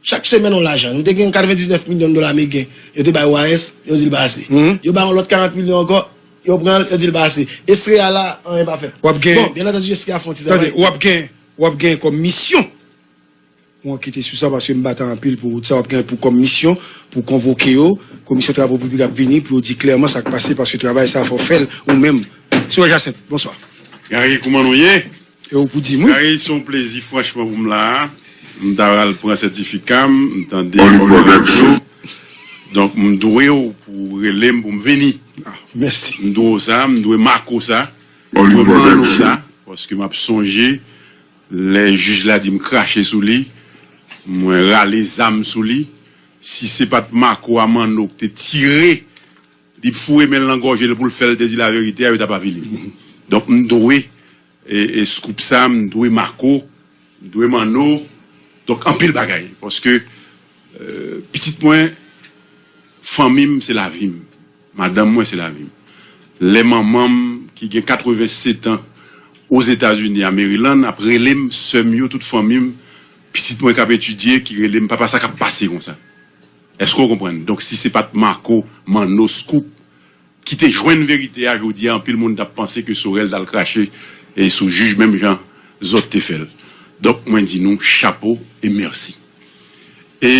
Chak semèn yon lajan. Nou te gen katrevendiznèf milyon dola ameriken. Yo te bay O A S, yo di l pa ase. Yo bay yon lòt karant milyon ankò, yo pran l, yo di l pa ase. Estrella la, anyen pa fèt. W ap gen... Bon, byen antandi, Estrella fè yon ti travay. Tande, w ap gen, w ap gen kòm misyon pou ankete sou sa, paske m bata anpil pou wout sa, w ap gen pou kòm misyon pou konvoke yo, komisyon travo piblik ap vini pou yo di klèman sa k pase, paske travay sa a fò w fè l ou menm. Sou Jacinthe, bonswa. Gary, kouman nou ye? E ou pou di m wi. Gary, se yon plezi franchman pou m la a. M ta pral pran sètifika m, m tande Honorable Joe. Donk, m dwe w pou w rele m pou m vini. Ah, mèsi. M dwe w sa, m dwe Marco sa. M dwe Manno sa, paske m ap sonje lè jij la di m krache sou li, mwen rale zam sou li. Si se pa t Marco a Manno ki te tire li foure men l nan gòj li pou l fè l te di laverite a, yo t ap avili m. Donk, m dwe e, e scoop sa, m dwe Marco, m dwe Manno, donk, anpil bagay. Paske, euh, pitit mwen, fanmi m, se lavi m. Madanm mwen, se lavi m. Lè manman m, ki gen katrevennsèt an, Ozetazini, a Maryland, ap rele m, sè m yo, tout fanmi m, pitit mwen k ap etidye, ki rele m, "Papa, sa k ap pase konsa?" Èske w konprann? Donk, si se pa t Marco, Manno, Scoop, ki te jwenn verite a, jodi a, anpil moun t ap panse ke Sorel t al krache, e, sou jij, menm jan zòt te fè l. Donk, mwen di nou chapo e mèsi. E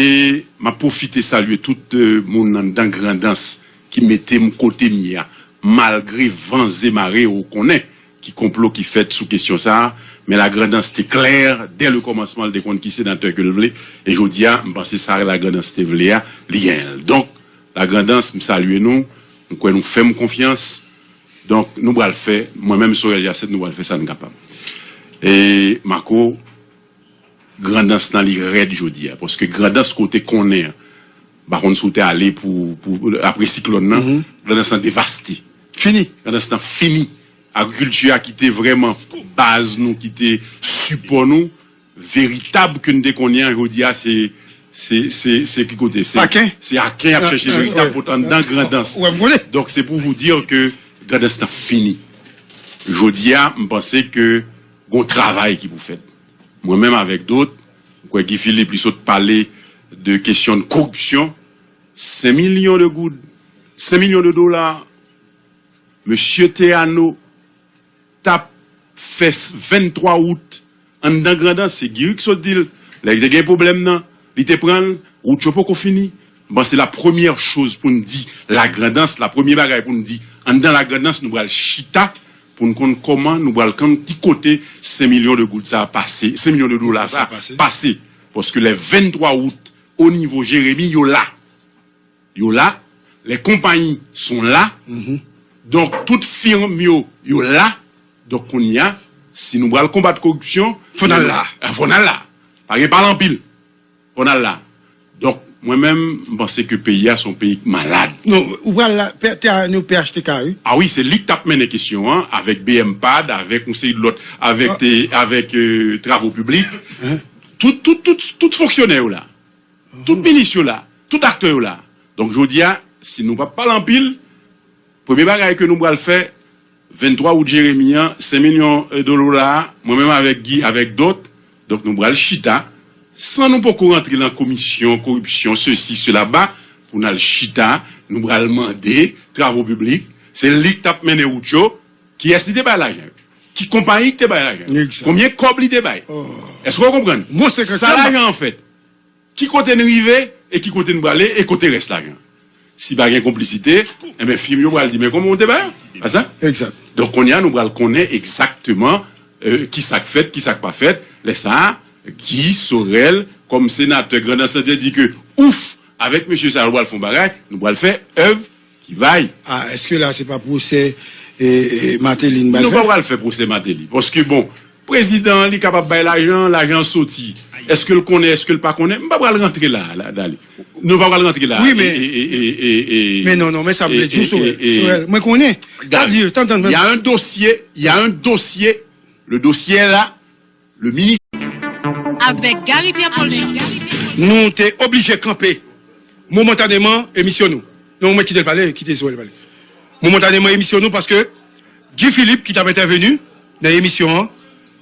m ap pwofite salye tout, e, moun anndan Grandans ki mete m kote m ye a. Malgre van zemare, ou konnen ki konplo ki fèt sou kesyon sa a, men Lagrandans te klè, dè le kòmansman, l te konn ki senatè ke l vle, e jodi a, m panse sa Lagrandans te vle a, li genyen l. Donk, Lagrandans, m salye nou, M kwè nou fè m konfyans. Donk, nou pral fè, mwen menm Sorel Jacinthe, nou pral fè sa n kapab. E, Marco, Grandans lan li rèd jodi a, paske Grandans kote konnen an, m pa konn si w te ale pou, pou, apre siklòn nan, Grandans lan devaste. Fini. Grandans lan fini. Agrikilti a ki te vrèman baz nou, ki te sipò nou, veritab ke n te konnen an, jodi a se, se, se, se ki kote? Se, se Aken y ap chèche veritab pou t anndan Grandans. Donk, se pou vous dire ke Grandans lan fini. Jodi a, m panse ke gon travay ki pou fèt. Mwen menm avèk dòt, m kwè Guy Philippe li sot pale de kesyon de koripsyon, senk milyon de goud, senk milyon de dola, mesye Théano t ap fè ventwa out anndan Grandans, se Guy ki sot di l, lè li te gen pwoblèm nan, li te pran l, wout yo poko fini. M panse la premyè choz pou n di la Grandans, la premye bagay pou n di anndan la Grandans, nou pral chita pou n konn kòman nou pral konn ki kote senk milyon de goud sa a pase, senk milyon de dola sa a pase. Paske lè ventwa out o nivo Jeremi, yo la. Yo la. Les compagnies sont là. Donk, tout firm yo, yo la. Donk, kounye a, si nou pral konbat koripsyon, fò n al la. Fò n al la. Pa gen pale anpil. Fò n al la. Donk, mwen menm, m panse ke peyi a se yon peyi k malad. Non, ou pral la, P- T A N O P H T K, wi. Ah wi, se li k t ap mennen kesyon an, avèk B M pad, avèk yon seri de lòt, avèk, te- avèk euh, travo piblik. Tout, tout, tout, tout fonksyonè yo la. Tout minis yo la. Tout aktè yo la. Donk, jodi a, si nou p ap pale anpil, premye bagay ke nou pral fè, ventwa out Jeremi an, senk milyon de dola a, mwen menm avèk Guy, avèk dòt, donk nou pral chita, san nou poko rantre nan komisyon, koripsyon, sesi, sela, ba, pou n al chita, nou pral mande travo piblik, se li k t ap mennen wout yo, kiyès li te bay lajan yo? Ki konpayi ki te bay lajan yo? Konbyen kòb li te bay? Èske w konprann? Sa lajan an fèt? Ki kote n rive e ki kote n prale e kote rès lajan? Si pa gen konplisite, enben, fim yo pral di, men kòman w te bay? Pa sa? Donk, kounye a, nou pral konnen egzakteman euh, ki sa k fèt, ki sa k pa fèt. Lè sa a, Guy Sorel, kòm senatè Grandans lan te di ke, ouf, avèk mesye sa yo, nou pral fè yon bagay, nou pral fè èv ki bay. Ah, èske la, se pa pwosè e, e, Martelly n pral fè? Nou pa pral fè pwosè Martelly. Paske, bon, prezidan an, li kapab bay lajan, lajan an soti. Èske l konnen, èske l pa konnen? M pa pral rantre la, la, dale. Nou pa pral rantre la. Wi, men, men non, non, men sa m vle di w, Sorel, Sorel, mwen konnen. Sa di, tann, tann, y a un dossier, y a un dossier, le dossier est là, le ministre. Avèk Gary Pierre Paul Jean. Nou te oblije kanpe momantaneman emisyon nou. Non, mwen kite l pale, kite Sorel pale. Momantaneman emisyon nou, paske Guy Philippe, ki t ap entèveni nan emisyon an,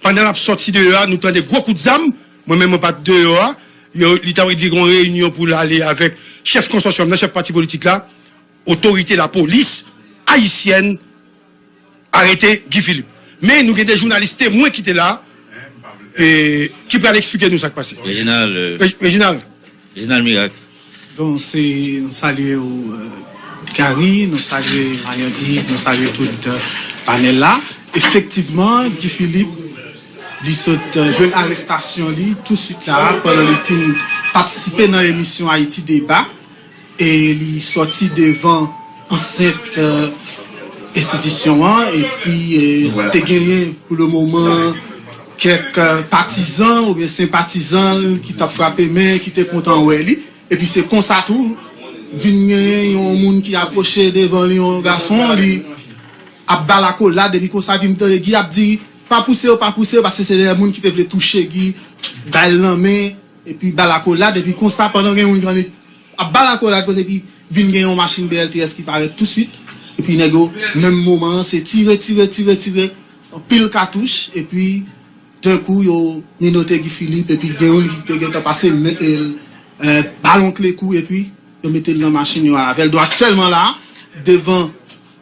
pandan l ap sòti deyò a, nou tande gwo kout zam. Mwen menm, mwen pa t deyò a. Yo, li t ap di gon reyinyon pou l ale avèk chèf konsòsyòm nan, chèf pati politik la, otorite lapolis ayisyèn arete Guy Philippe. Men nou gen de jounalis temwen ki te la, e, ki pral eksplike nou sa k pase. Reginald, euh, Reg- Reginald. Reginald Miracle. Bon, se, nou salye w, euh, Gary, nou salye Marianne Yves, nou salye tout euh, panèl la. Efektivman, Guy Philippe, li sot euh, jwenn arestasyon li tousuit la, pandan li fin patisipe nan emisyon Ayiti Deba, e li sòti devan ansent euh, enstitisyon an, epi euh, te genyen pou le moman kèk euh, patizan oubyen senpatizan l ki t ap frape men, ki te kontan wè li. Epi se konsa tou, vin genyen yon moun ki apwoche devan li, yon gason, li ap ba l akolad, epi konsa, epi m tande Guy ap di, pa pouse yo, pa pouse yo, paske se de moun ki te vle touche Guy, ba l nan men, epi ba l akolad, epi konsa, pandan gen moun ki annik ap ba l akolad, konsa, epi vin gen yon machin B L T S ki parèt tousuit, epi nèg yo, menm moman an, se tire, tire, tire, tire, anpil katouch, epi Tankou yo menote Guy Philippe, epi gen youn ki te gentan pase men, e, e, balon klekou, epi yo mete l nan machin, yo al avè l. Donk, aktyèlman la, devan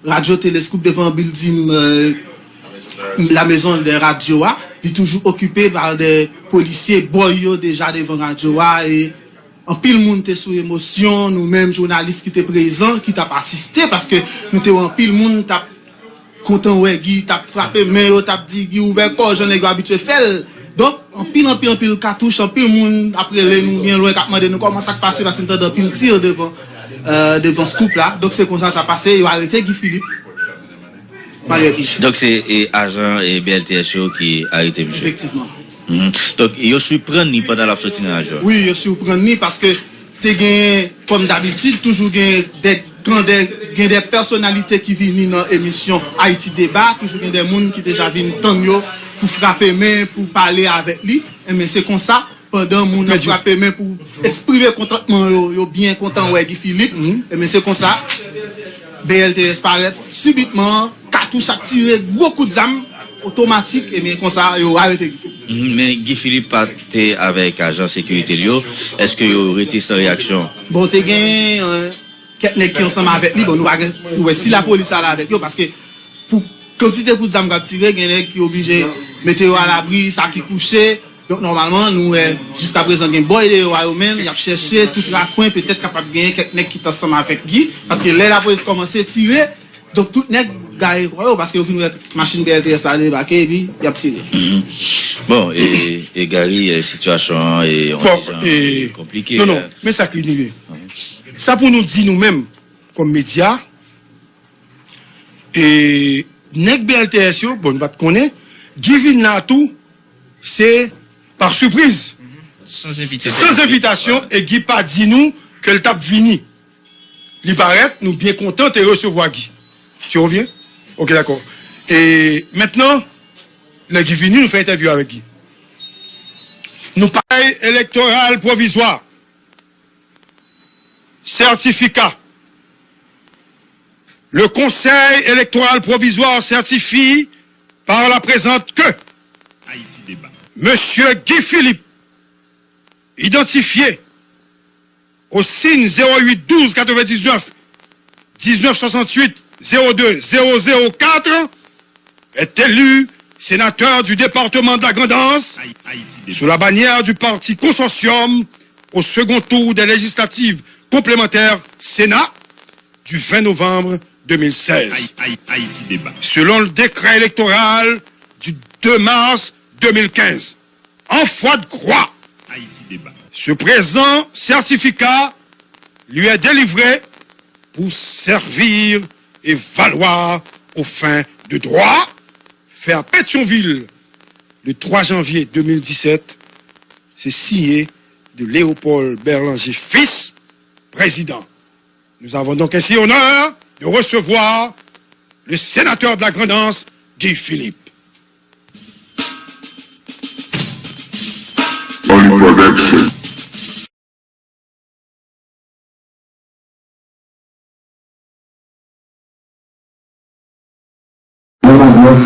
Radyo Telescope, devan bilding, e, la maison de radio a, li toujou okipe pa de polisye, bòy yo deja devan radyo a, e anpil moun te sou emosyon, nou menm jounalis ki te prezan, ki t ap asiste, paske nou te wè anpil moun t ap kontan wè Guy, t ap frape men yo, t ap di, "Guy, ouvè kò w, jan nèg yo abitye fè l." Donk, anpil, anpil, anpil katouch, anpil moun ap rele nou byen lwen, k ap mande nou kòman sa k pase, paske n tande anpil tir devan euh, devan Scoop la. Donk se konsa sa pase, yo arete Guy Philippe. Malè Guy. Donk se e, ajan e, B L T S yo ki arete misye. Efektivman. Mhm. Donk yo siprann li pandan l ap soti nan ajan. Wi, yo siprann li paske te gen, kòm dabitid, toujou gen de grandè, gen de pèsonalite ki vini nan emisyon Ayiti Deba, toujou gen de moun ki deja vin tann yo pou frape men, pou pale avèk li. Enben, se konsa, pandan moun ap frape men pou eksprime kontantman yo, yo byen kontan wè Guy Philippe. Enben, se konsa, B L T S parèt sibitman, katouch ap tire, gwo kout zam, otomatik, enben, konsa, yo arete Guy Philippe. Mhm, men Guy Philippe pa te avèk ajan sekirite l yo. Èske yo rete san reyaksyon? Bon, te gen, euh, kèk nèg ki ansanm avèk li, bon, nou pa gen pou wè si lapolis ale avèk yo, paske pou kantite kout zam k ap tire, gen nèg ki oblije mete yo alabri, sa ki kouche. Donk, nòmalman, nou wè, jiskaprezan, gen bòy deyò a yo menm, y ap chèche tout rakwen, petèt kapab genyen kèk nèg ki t ansanm avèk Guy, paske lè lapolis kòmanse tire, donk tout nèg gaye kò yo, paske yo fin wè machin B L T S la debake, epi y ap tire. Mhm. Bon, e, e Gary, e, sitiyasyon an, e, yon ti jan, e, konplike, non, non, men sa ki rive. Sa pou nou di nou menm, kòm medya, e, nèg B L T S yo, bon, nou pa t konnen, Guy vin la tou, se pa sipriz. Sans invitation. Sans invitation, e Guy pa di nou ke l t ap vini. Li parèt, nou byen kontan te resevwa Guy. Tu reviens? Ok, dakò. E mentnan, lè Guy vini, nou fè entèvyou avèk Guy. Nou pa elektoral pwovizwa. Certificat. Le Conseil électoral provisoire certifie par la présente que Haïti Débat. Monsieur Guy Philippe, identifié au signe zéro huit douze quatre-vingt-dix-neuf dix-neuf soixante-huit zéro deux zéro zéro quatre, est élu sénateur du département de la Grande Anse sous la bannière du parti Consortium au second tour des législatives complémentaires Sénat du vingt novembre deux mille seize. Haïti Débat. Selon le décret électoral du deux mars deux mille quinze, en foi de croix, Haïti Débat. Ce présent certificat lui est délivré pour servir et valoir aux fins de droit, fait à Pétion-Ville le trois janvier deux mille dix-sept. C'est signé de Léopold Berlanger Fils, président. Nous avons donc ainsi honneur de recevoir le sénateur de la Grande Anse, Guy Philippe. Holy Production. Nòmalman,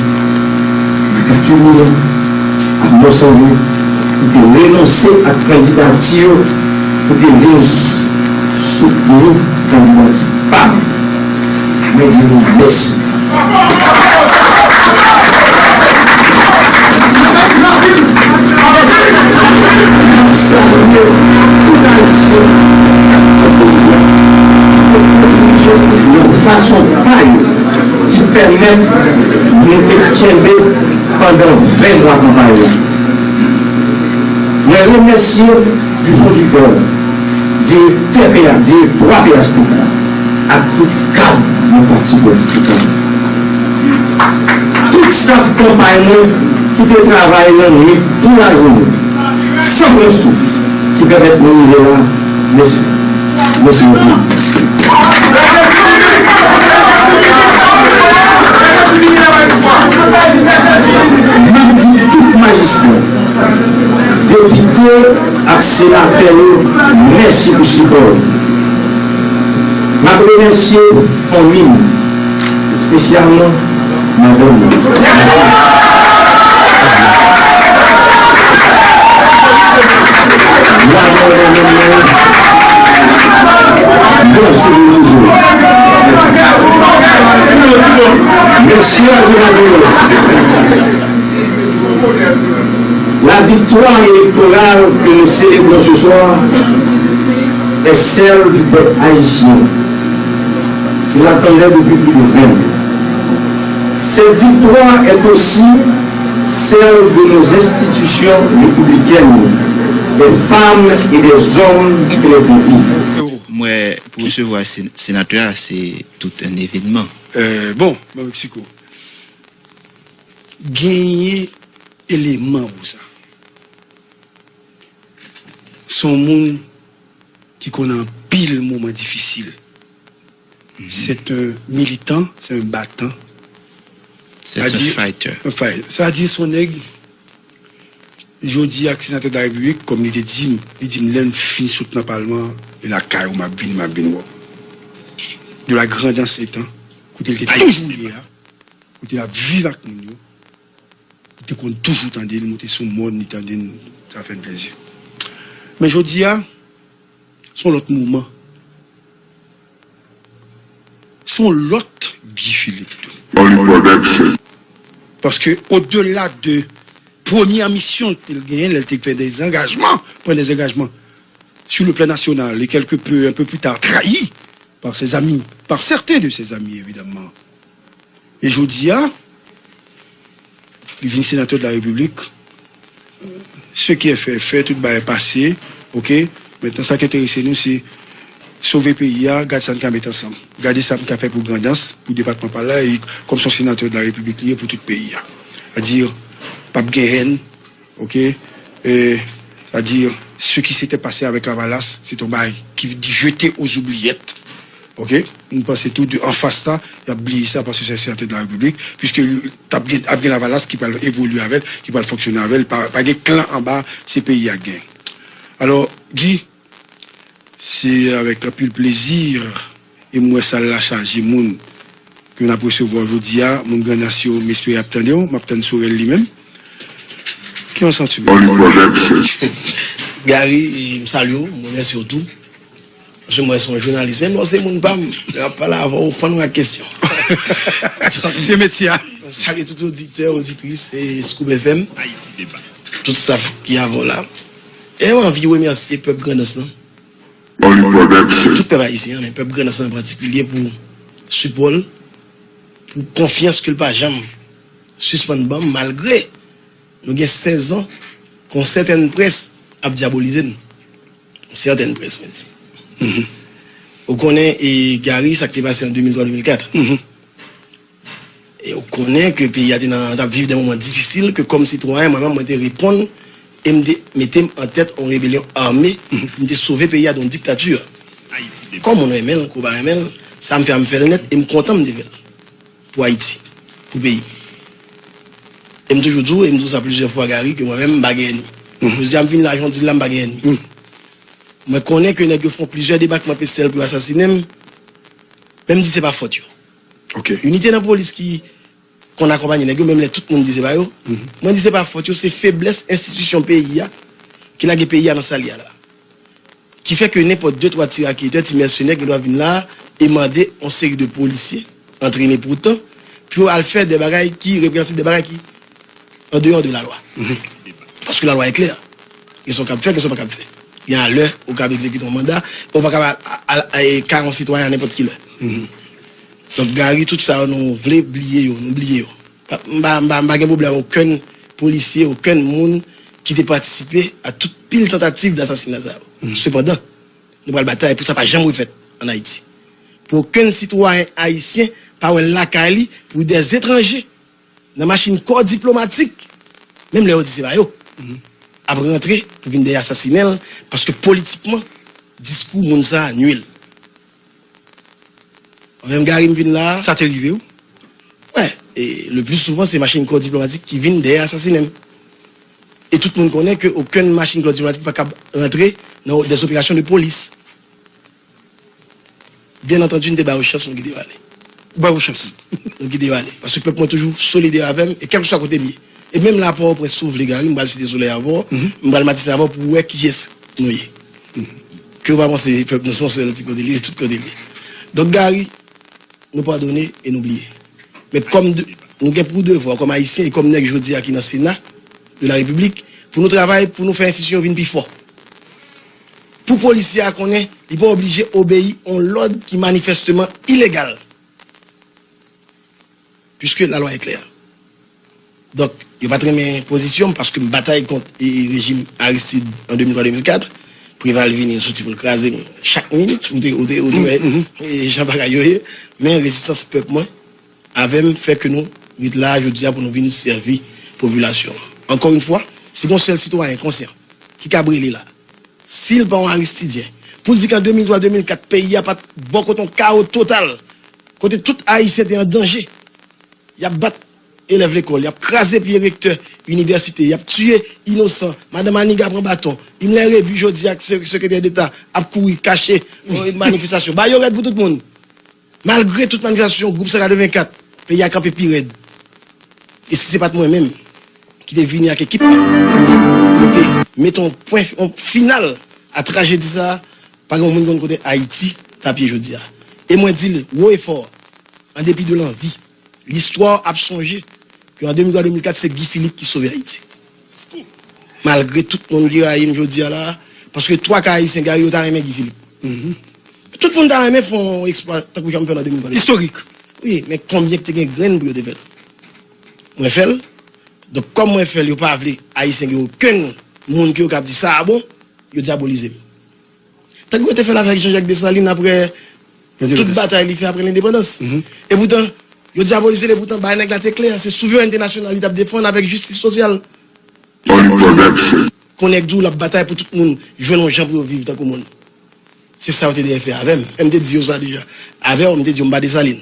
Diktatè Moulin ak Monsangwen ki te renonse ak kandidati yo pou te vin soutni kandidati pa m. Mwen di nou mèsi. M ap salye tout Ayisyen k ap tann peyi a, ki te kontribye yon fason pa yo ki pèmèt nou te kenbe pandan ven mwa kanpay la. Mwen remèsye du fond du cœur direktè P H, direktwa P H T K ak tout kad nan pati politik la. Tout staf kanpay mwen ki te travay lannwit kou lajounen, san pran souf, ki pèmèt nou rive la. Mèsi. Mèsi bokou. M ap di tout majistra, depite ak senatè yo, mèsi pou sipò yo. M ap remèsye fanmi m, espesyalman madanm mwen. Madanm mwen, mèsi pou toujou. Mèsi a Grenadye. La victoire électorale que nous célébrons ce soir est celle du peuple haïtien qui l'attendait depuis plus de vingt ans. Cette victoire est aussi celle de nos institutions républicaines, des femmes et des hommes qui les font vivre. Mwen, pou resevwa sen- senatè a, se tout un événement. Euh, bon, Mexico. Genyen eleman pou sa. Se yon moun ki konn anpil moman difisil. Se yon militan, se yon batan. Se yon fighter. Sa di son nèg, jodi ak senatè de la repiblik, kòm li te di m, li di m lè m fin sot nan palman, e lakay ou m ap vini, m ap vin wè w. De la grandans etan, kote l te toujou ye a, kote l ap viv ak moun yo, li te konn toujou tande l, moute sou mòn, li tande n, sa fè n plezi. Men jodi a, se yon lòt moman. Se yon lòt Guy Philippe tou. Paske odela de premyè misyon ke l genyen, lè l te fè dè angajman, pran dè angajman sur le plan national et quelque peu, un peu plus tard, trahi par ses amis, par certains de ses amis, évidemment. E jodi a, li vin senatè de la repiblik. Ce qui est fait est fait, tout bagay pase, oke. Mentnan, sa ki enterese nou, se sove peyi a, gad sa n ka met ansanm. Gade sa n ka fè pou Grandans, pou depatman pa la, e kòm se yon senatè de la repiblik li ye pou tout peyi a. Sètadi, p ap gen hèn, oke. E, sètadi, ce qui s'était passé avec Lavalas, se t on bagay ki jete aux oubliettes. Oke? M panse tou de anfas la, y ap bliye sa paske se senatè de la repiblik, piske t ap gen, ap gen Lavalas ki pral evolye avè l, ki pral fonksyone avè l, pa, pa gen klan anba, se peyi a k gen. Alò, Guy, se avèk anpil plezi e m wè sal la chaje moun ke n ap resevwa jodi a, moun Grandans yo, m espere ap tande w, m ap tann Sorel li menm. Ki yon santiman? Gary, m salye w, m remèsye w tou. Paske mwen se yon jounalis. Menm lè w se moun pa m, lè m ap pale avè w, ou fann mwen ak kesyon. Se metye a. M salye tout oditè, oditris e Scoop F M. Tout staff ki avè w la. E m anvi remèsye pèp Grandans lan. Tout pèp ayisyen an, men pèp Grandans lan an patikilye pou sipò l, pou konfyans ke l pa janm sispann ban m, malgre nou gen sèz an ke yon sètèn près ap dyabolize n. Yon sètèn près, mwen di. Ou konnen, e, Gary, sa k te pase an de mil twa, de mil kat. E ou konnen ke peyi a te nan, t ap viv de moman difisil, ke kòm sitwayen, mwen menm, mwen te reponn, e m te mete m an tèt yon rebelyon ame, m te sove peyi a de yon diktati. Kòm moun renmen l, kou pa renmen l, sa m fè a m fè l nèt, e m kontan m te fè l. Pou Ayiti, pou peyi m. E m toujou di w, e m di w sa plizyè fwa, Gary, ke mwen menm, m pa gen ènmi. Jodi a, m vin la, jan w di l la, m pa gen ènmi. Mwen konnen ke nèg yo fè plizyè debakman pe sèl pou yo asasinen m, men m di se pa fòt yo. Inite nan polis ki konn akonpanye nèg yo, menm lè tout moun di se pa yo. Mwen di se pa fòt yo, se feblès enstitisyon peyi a ki lage peyi a nan sa l ye a la. Ki fè ke nenpòt de twa ti raketè, ti mèsenè gen dwa vin la e mande yon seri de polisye antrene pou otan pou yo al fè de bagay ki reprensib, de bagay ki an deyò de lalwa. Paske lalwa e klè. Gen sa w kab fè, gen sa w pa kab fè. Gen a lè ou kab egzekite yon manda, ou pa kab al, al, al kare yon sitwayen a nenpòt ki lè. Donk, Gary, tout sa yo nou vle bliye yo, nou bliye yo. M pa, m pa, m pa gen pwoblèm ak okenn polisye, okenn moun ki te patisipe a tout pil tantativ de asasina sa yo. Sepandan, nou pral batay pou sa pa janm refèt ann Ayiti. Pou okenn sitwayen ayisyen pa wè lakay li pou dè etranje nan machin kò diplomatik, menm lè yo di se pa yo, ap rantre pou vin dèyè asasinen l, paske politikman, diskou moun sa a nui l. Mwen menm, Gary, m vin la a. Sa te rive w? Wè, e le pli souvan, se machin kò diplomatik ki vin dèyè asasinen m. E tout moun konnen ke okenn machin kò diplomatik pa kab rantre nan dè operasyon de polis. Byen antandi, n te ba yo chans, nou kite yo ale. Ou ba yo chans? Nou kite yo ale. Paske pèp mwen toujou solidè avè m, e kèlkeswa kote m ye. E menm la, Pòtoprens, si w vle, Gary, m pral Site Solèy avè w, m pral Matisan avè w pou w wè kiyès nou ye. Ke w pa panse pèp nou se yon sèl ti kote li ye, tout kote li ye. Donk, Gary, nou padone e nou bliye. Men kòm de, nou gen pou devwa kòm Ayisyen e kòm nèg jodi a ki nan Sena de la Repiblik pou nou travay pou nou fè enstitisyon yo vin pi fò. Pou polisye a konnen li pa oblije obeyi yon lòd ki manifèsteman ilegal. Piske lalwa e klè. Donk, yo pa t renmen pozisyon m paske m batay kont e, e, rejim Aristide an de mil twa de mil kat. Preval vini, l soti pou l kraze m. Chak minit, ou te, ou te, ou te wè e jan bagay yo ye. Men rezistans pèp mwen, avè m, fè ke nou ret la jodi a pou nou vin sèvi popilasyon an. Ankò yon fwa, si gon sèl sitwayen konsyan ki kab rele la, si l pa yon Aristidyen, pou l di ke an de mil twa, de mil kat, peyi a pa t bò kote yon kawo total, kote tout Ayisyen te an danje, y ap bat elèv lekòl, y ap kraze pye rektè inivèsite, y ap tiye inosan, madan Maniga pran baton, Himmler Rebu jodi a ak se-, sekretè deta ap kouri kache manifestasyon. Ba yo rèd pou tout moun. Malgre tout manifestasyon gwoup san katrevenkat, peyi a kanpe pi rèd. E si se pa t mwen menm ki te vini ak ekip mwen, nou te mete yon pwen, yon final a trajedi sa a, pa gen yon moun ki konn kote Ayiti t ap ye jodi a. E mwen di l wo e fò, an depi de lanvi, listwa ap sonje ke an de mil twa, de mil kat, se Guy Philippe ki sove Ayiti. Malgre tout moun ki rayi m jodi a la, paske twa ka Ayisyen, Gary, yo ta renmen Guy Philippe. Tout moun ta renmen fè yon eksplwa tankou jan m fè l an de mil twa. Istorik. Wi, men konbyen ki te gen grenn pou yo te fè l? Mwen fè l. Donk, kòm mwen fè l, yo pa vle Ayisyen gen okenn moun ke yo kab di sa a bon, yo dyabolize m. Tankou yo te fè l avèk Jean-Jacques Dessalines apre tout batay li fè apre lendepandans. E poutan, yo dyabolize l, e poutan, bagay nèg la te klè. Se souverènte nasyonal li t ap defann avèk jistis sosyal. Kon nèg di w l ap batay pou tout moun jwenn yon jan pou yo viv tankou moun. Se sa yo te dèyè fè avè m. E m te di yo sa deja. Avè w, m te di yo m pa Desalin.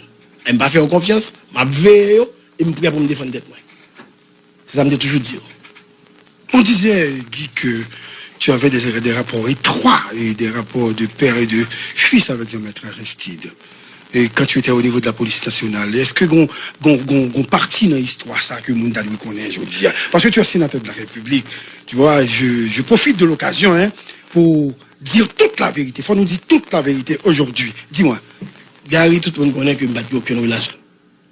E m pa fè yo konfyans, m ap veye yo, e m prè pou m defann tèt mwen. Se sa m te toujou di yo. On disait, Guy, que tu avais des, des rapports étroits et des rapports de père et de fils avec le maître Aristide. Et quand tu étais au niveau de la police nationale, est-ce que gon, gon, gon, gon pati nan istwa sa ke moun ta dwe konnen jodi a? Parce que tu es sénateur de la République, tu vois, je, je profite de l'occasion, hein, pour dire toute la vérité. Faut nous dire toute la vérité aujourd'hui. Dis-moi. Gary, tout moun konnen ke m pa t gen okenn relasyon.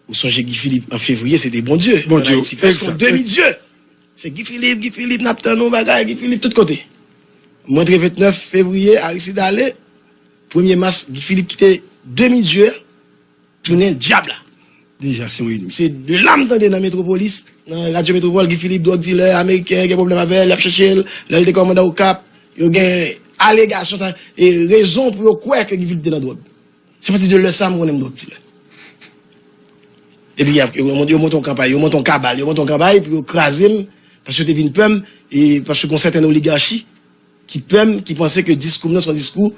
Ou sonje Guy Philippe an fevriye, se te Bondye. Bondye, an Ayiti, prèske yon demi dye. Se Guy Philippe, Guy Philippe, n ap tann yon bagay, Guy Philippe, tout kote. M rantre vennèf fevriye, Aristide ale. Premye mas, Guy Philippe kite demi dye, tounen dyab la. Deja, se yon enmi. Se de la m tande nan Metropolis, nan Radyo Metropole, Guy Philippe, dwòg dilè ameriken, gen pwoblèm avè l, y ap chèche l, lè l te kòmandan Okap, yo gen alegasyon, e rezon pou yo kwè ke Guy Philippe te nan dwòg. Se pati de lè sa a m konnen m dwòg dilè. Epi y ap, yo, yo monte yon kanpay, yo monte yon kabal, yo monte yon kanpay pou yo kraze m, paske yo te vin pè m, e paske gon sèten oligachi ki pè m, ki panse ke diskou m nan se yon diskou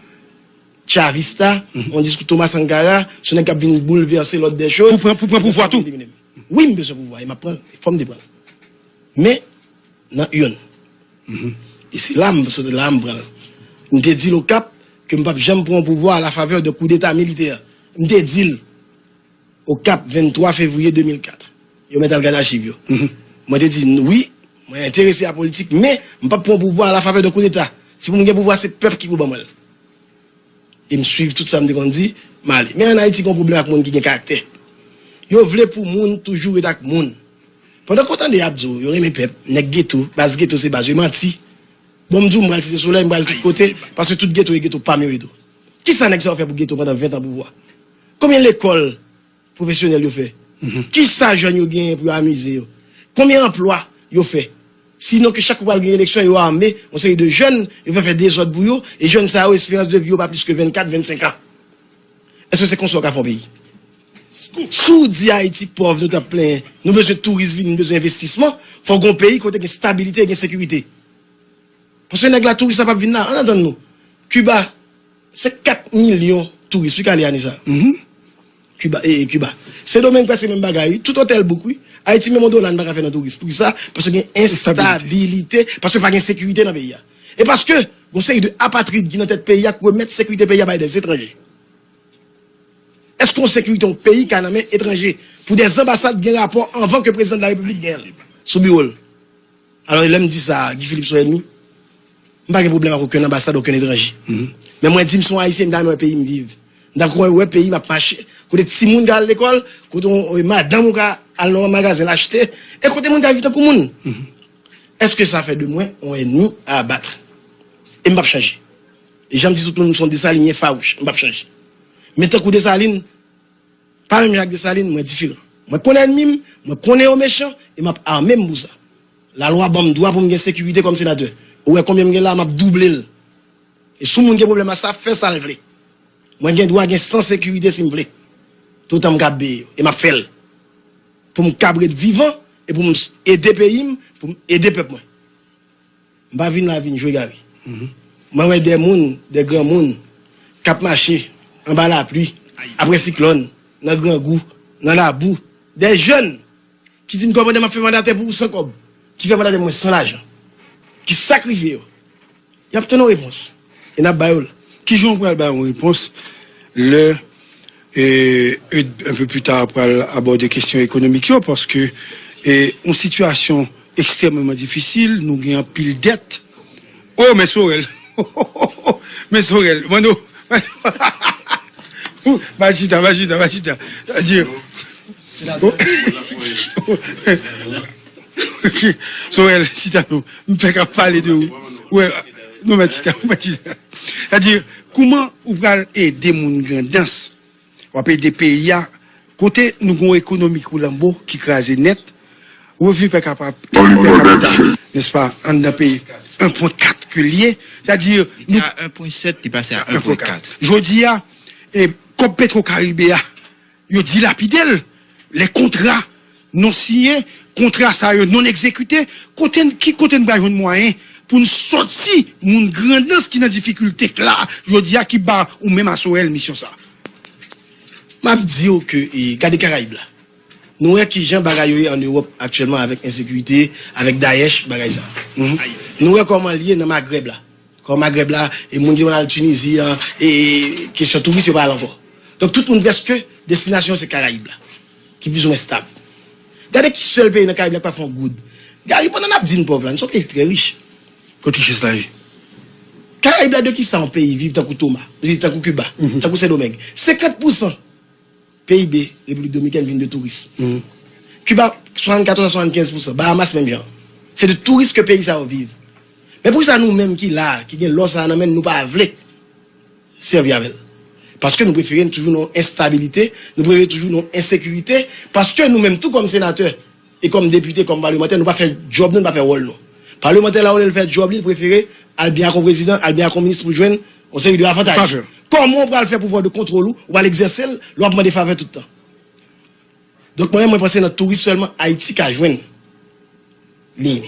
Chavista, yon diskou Thomas Sankara, se yon nèg k ap vin boulvèse lòd dè choz. Pou pran, pou pran pouvwa tou. Wi, m bezwen pouvwa, e m ap pran l, fò m te pran l. Men, nan urn. E se la m sot la, m pran l. M te di l Okap ke m p ap janm pran pouvwa a la favè de koudeta militè. M te di l Okap, venntwa fevriye de mil kat. Yo mèt al gade achiv yo. Mwen te di, wi, mwen enterese a politik, men m p ap pran pouvwa a la favè de koudeta. Si pou m gen pouvwa, se pèp ki pou ban mwen l. E m swiv tout sa m te konn di, m ale. Men ann Ayiti, gen yon pwoblèm ak moun ki gen karaktè. Yo vle pou moun toujou ret ak moun. Pandan ke w tande y ap di w, yo renmen pèp, nèg geto, baz geto se baz yo, e manti. Bon, m di w, m pral site solèy, m pral tout kote, paske tout geto e geto pa m yo ye tou. Kisa nèg sa yo fè pou geto pandan ven tan pouvwa? Konbyen lekòl pwofesyonèl yo fè? Kisa jèn yo genyen pou yo amize yo? Konbyen anplwa yo fè? Sinon ke chak kou pral gen eleksyon, yo ame yon seri de jèn, yo fè fè dezòd pou yo, e jèn sa yo, esperans de vi yo pa plis ke vennkat, vennsenk an. Èske se konsa w ka fè yon peyi? Si w di Ayiti pòv, nou t ap plenyen, nou bezwen touris vini, nou bezwen envestisman, fò w gen yon peyi kote gen stabilite e gen sekirite. Paske nèg la, touris la p ap vin la, ann antann nou. Kiba, se kat milyon touris wi k ale ane sa a. Kiba, e, e Kiba. Sendomeng prèske menm bagay wi. Tout otèl bouk wi. Ayiti menm yon dola n pa ka fè nan touris. Poukisa? Paske gen enstabilite, paske pa gen sekirite nan peyi a. E paske gon seri de apatrid ki nan tèt peyi a k remèt sekirite peyi a bay dèzetranje. Èske yon sekirite yon peyi ka nan men etranje? Pou dè anbasad gen rapò anvan ke prezidan de la repiblik gen l sou biwo l. Alò, lè m di sa, Guy Philippe se yon ènmi? M pa gen pwoblèm ak okenn anbasad, okenn etranje. Men mwen di m se yon Ayisyen, m ta renmen wè peyi m viv. M ta renmen wè peyi m ap mache, kote timoun ka al lekòl, kote yon, yon madanm ou ka al nan yon magazen l achte, e kote moun ka viv tankou moun. Èske sa fè de mwen yon ènmi a abat? E m p ap chanje. E jan m di tout moun, m se yon Desalinyen fawouch, m p ap chanje. Men tankou Desalin, pa menm jan ak Desalin, mwen diferan. Mwen konnen ènmi m, mwen konnen yo mechan, e m ap ame m pou sa. Lalwa ban m dwa pou m gen sekirite kòm senatè. Ou wè konbyen m gen la, m ap double l. E si yon moun gen pwoblèm ak sa, fè sa l vle. Mwen gen dwa gen san sekirite si m vle. Toutan m kab peye yo. E m ap fè l. Pou m kab ret vivan e pou m s- ede peyi m, pou m ede pèp mwen. M pa vin la vin jwe gari. Mwen wè de moun, de granmoun, k ap mache anba lapli, apre siklòn, nan grangou, nan labou. De jèn ki di m, "Kòmandan, m ap fè mandatè pou ou san kòb," ki fè mandatè mwen san lajan, ki sakrifye yo. Y ap tann yon repons. E n ap ba yo l. Kijan w pral ba yon repons lè, e, e, un peu plus tard, pral abòde kesyon ekonomik yo, paske, e, yon sitiyasyon ekstrèmeman difisil, nou gen anpil dèt. Oh, men Sorel! Men Sorel! Mano! Majita, majita, majita. Sa di, Sorel, chita non. M fèk ap pale de ou. Wè, non, men chita, men chita. Sa di, kouman ou pral ede moun Grandans? W ap ede peyi a. Kote nou gen yon ekonomi kou lanbo ki kraze nèt. Revni per capita, per capita, nèspa, anndan peyi, en pwen kat ke l ye. Sa di, nou, en pwen sèt, li pase a en pwen kat. Jodi a, e, kòb Petro Caribe a, yo dilapide l. Lè kontra non siyen, kontra sa yo non egzekite, kote n, ki kote n pral jwenn mwayen pou n sòti moun Grandans ki nan difikilte la, jodi a, ki ba ou menm a Sorel misyon sa? M ap di w ke, e, gade Karayib la. Nou wè kijan bagay yo ye an Ewòp aktyèlman avèk ensekirite, avèk Daesh, bagay sa. Nou wè kòman l ye nan Magrèb la. Kòman Magrèb la, e moun ki konn al Tinizi an, e kesyon touris yo pa al ankò. Donk tout moun prèske, destinasyon se Karayib la, ki plizoumwen stab. Gade ki sèl peyi nan Karayib la ki pa fè yon goud. Gade, pandan n ap di n pòv la, nou se yon peyi ki trè rich. Kot richès la ye? Karayib la, de ki sa yon peyi viv tankou Toma, tankou Kiba, tankou Sendomeng? Senkant pousan P I B Repiblik Dominikèn vin de touris. Kiba, swasannkatòz a swasannkèz pousan. Bahamas menm jan. Se de touris ke peyi sa yo viv. Men poukisa nou menm ki la, ki gen lò sa a nan men n, nou pa vle sèvi avè l? Paske nou prefere toujou nan yon enstabilite, nou prefere toujou nan yon ensekirite, paske nou menm tou kòm senatè, e kòm depite, kòm palmantè, nou pa fè djòb nou, nou pa fè wòl nou. Palmantè la, olye l fè djòb li, l prefere al byen ak yon prezidan, al byen ak yon minis pou l jwenn yon seri de avantaj. Favè. Kòman w pral fè pouvwa de kontwòl ou, ou pral egzèse l, lè w ap mande favè tout tan? Donk, mwen, mwen panse nan touris sèlman Ayiti ka jwenn li.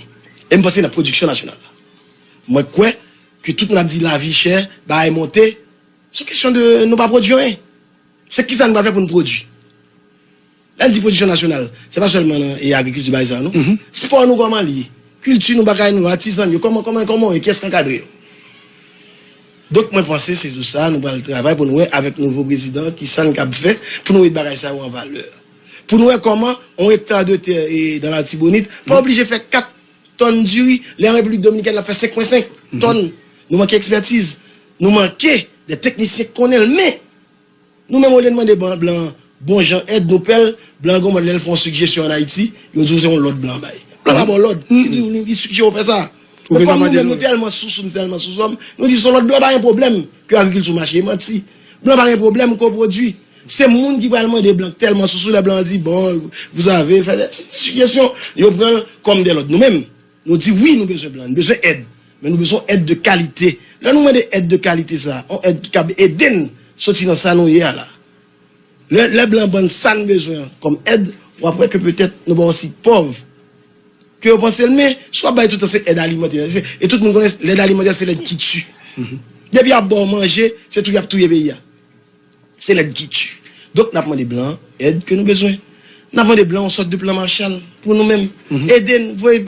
E m panse nan pwodiksyon nasyonal la. Mwen kwè ke tout moun ap di lavi chè, bagay monte, se yon kesyon de nou pa pwodui anyen. Se kisa nou pral fè pou nou pwodui? Lè n di pwodiksyon nasyonal, se pa sèlman nan e agrikilti bagay sa yo, non. Spò nou kòman l ye? Kilti nou, bagay nou, atizan yo, kòman, kòman, kòman yo, kiyès k ankadre yo? Donk, mwen panse se sou sa nou pral travay pou nou wè avèk nouvo prezidan kisa n kab fè pou nou met bagay sa yo an valè. Pou nou wè kòman yon ekta de tè e, dan Latibonit pa oblije fè kat tòn diri, lè an Repiblik Dominikèn l ap fè senk pwen senk tòn. Nou manke ekspètiz, nou manke de teknisyen k konnen l, men Nou menm, olye n mande blan, blan bon jan èd, nou pè l, blan gon mòd lè l fè yon sigjesyon ann Ayiti, yo di w se yon lòt blan bay. Blan pa ba w lòd, li di w, li, li sigjere w fè sa. Men kòm nou menm nou tèlman sousou, nou tèlman sousou, nou di se yon lòt blan pa gen pwoblèm ke agrikilti w mache, e manti. Blan pa gen pwoblèm ke w pwodui. Se moun ki pral mande blan k tèlman sousou, lè blan an di, bon, vous avez, fè de ti, ti sigjesyon, yo pran l kòm de lòd. Nou menm, Nou di wi, nou bezwen blan, nou bezwen èd. Men nou bezwen èd de kalite. Lè nou mande èd de kalite sa, yon èd ki kab ede n soti nan sa nou ye a la. Lè, lè blan ban n sa n bezwen an kòm èd, w ap wè ke petèt nou pa osi pòv ke yo panse l, men si w ap bay toutan se èd alimantè, se, e tout moun konnen lèd alimantè se lèd ki ti. Depi y ap ba w manje, se tou y ap touye peyi a. Se lèd ki ti. Donk, n ap mande blan an èd ke nou bezwen. N ap mande blan yon sòt de plan Marshall pou nou menm. Ede n voye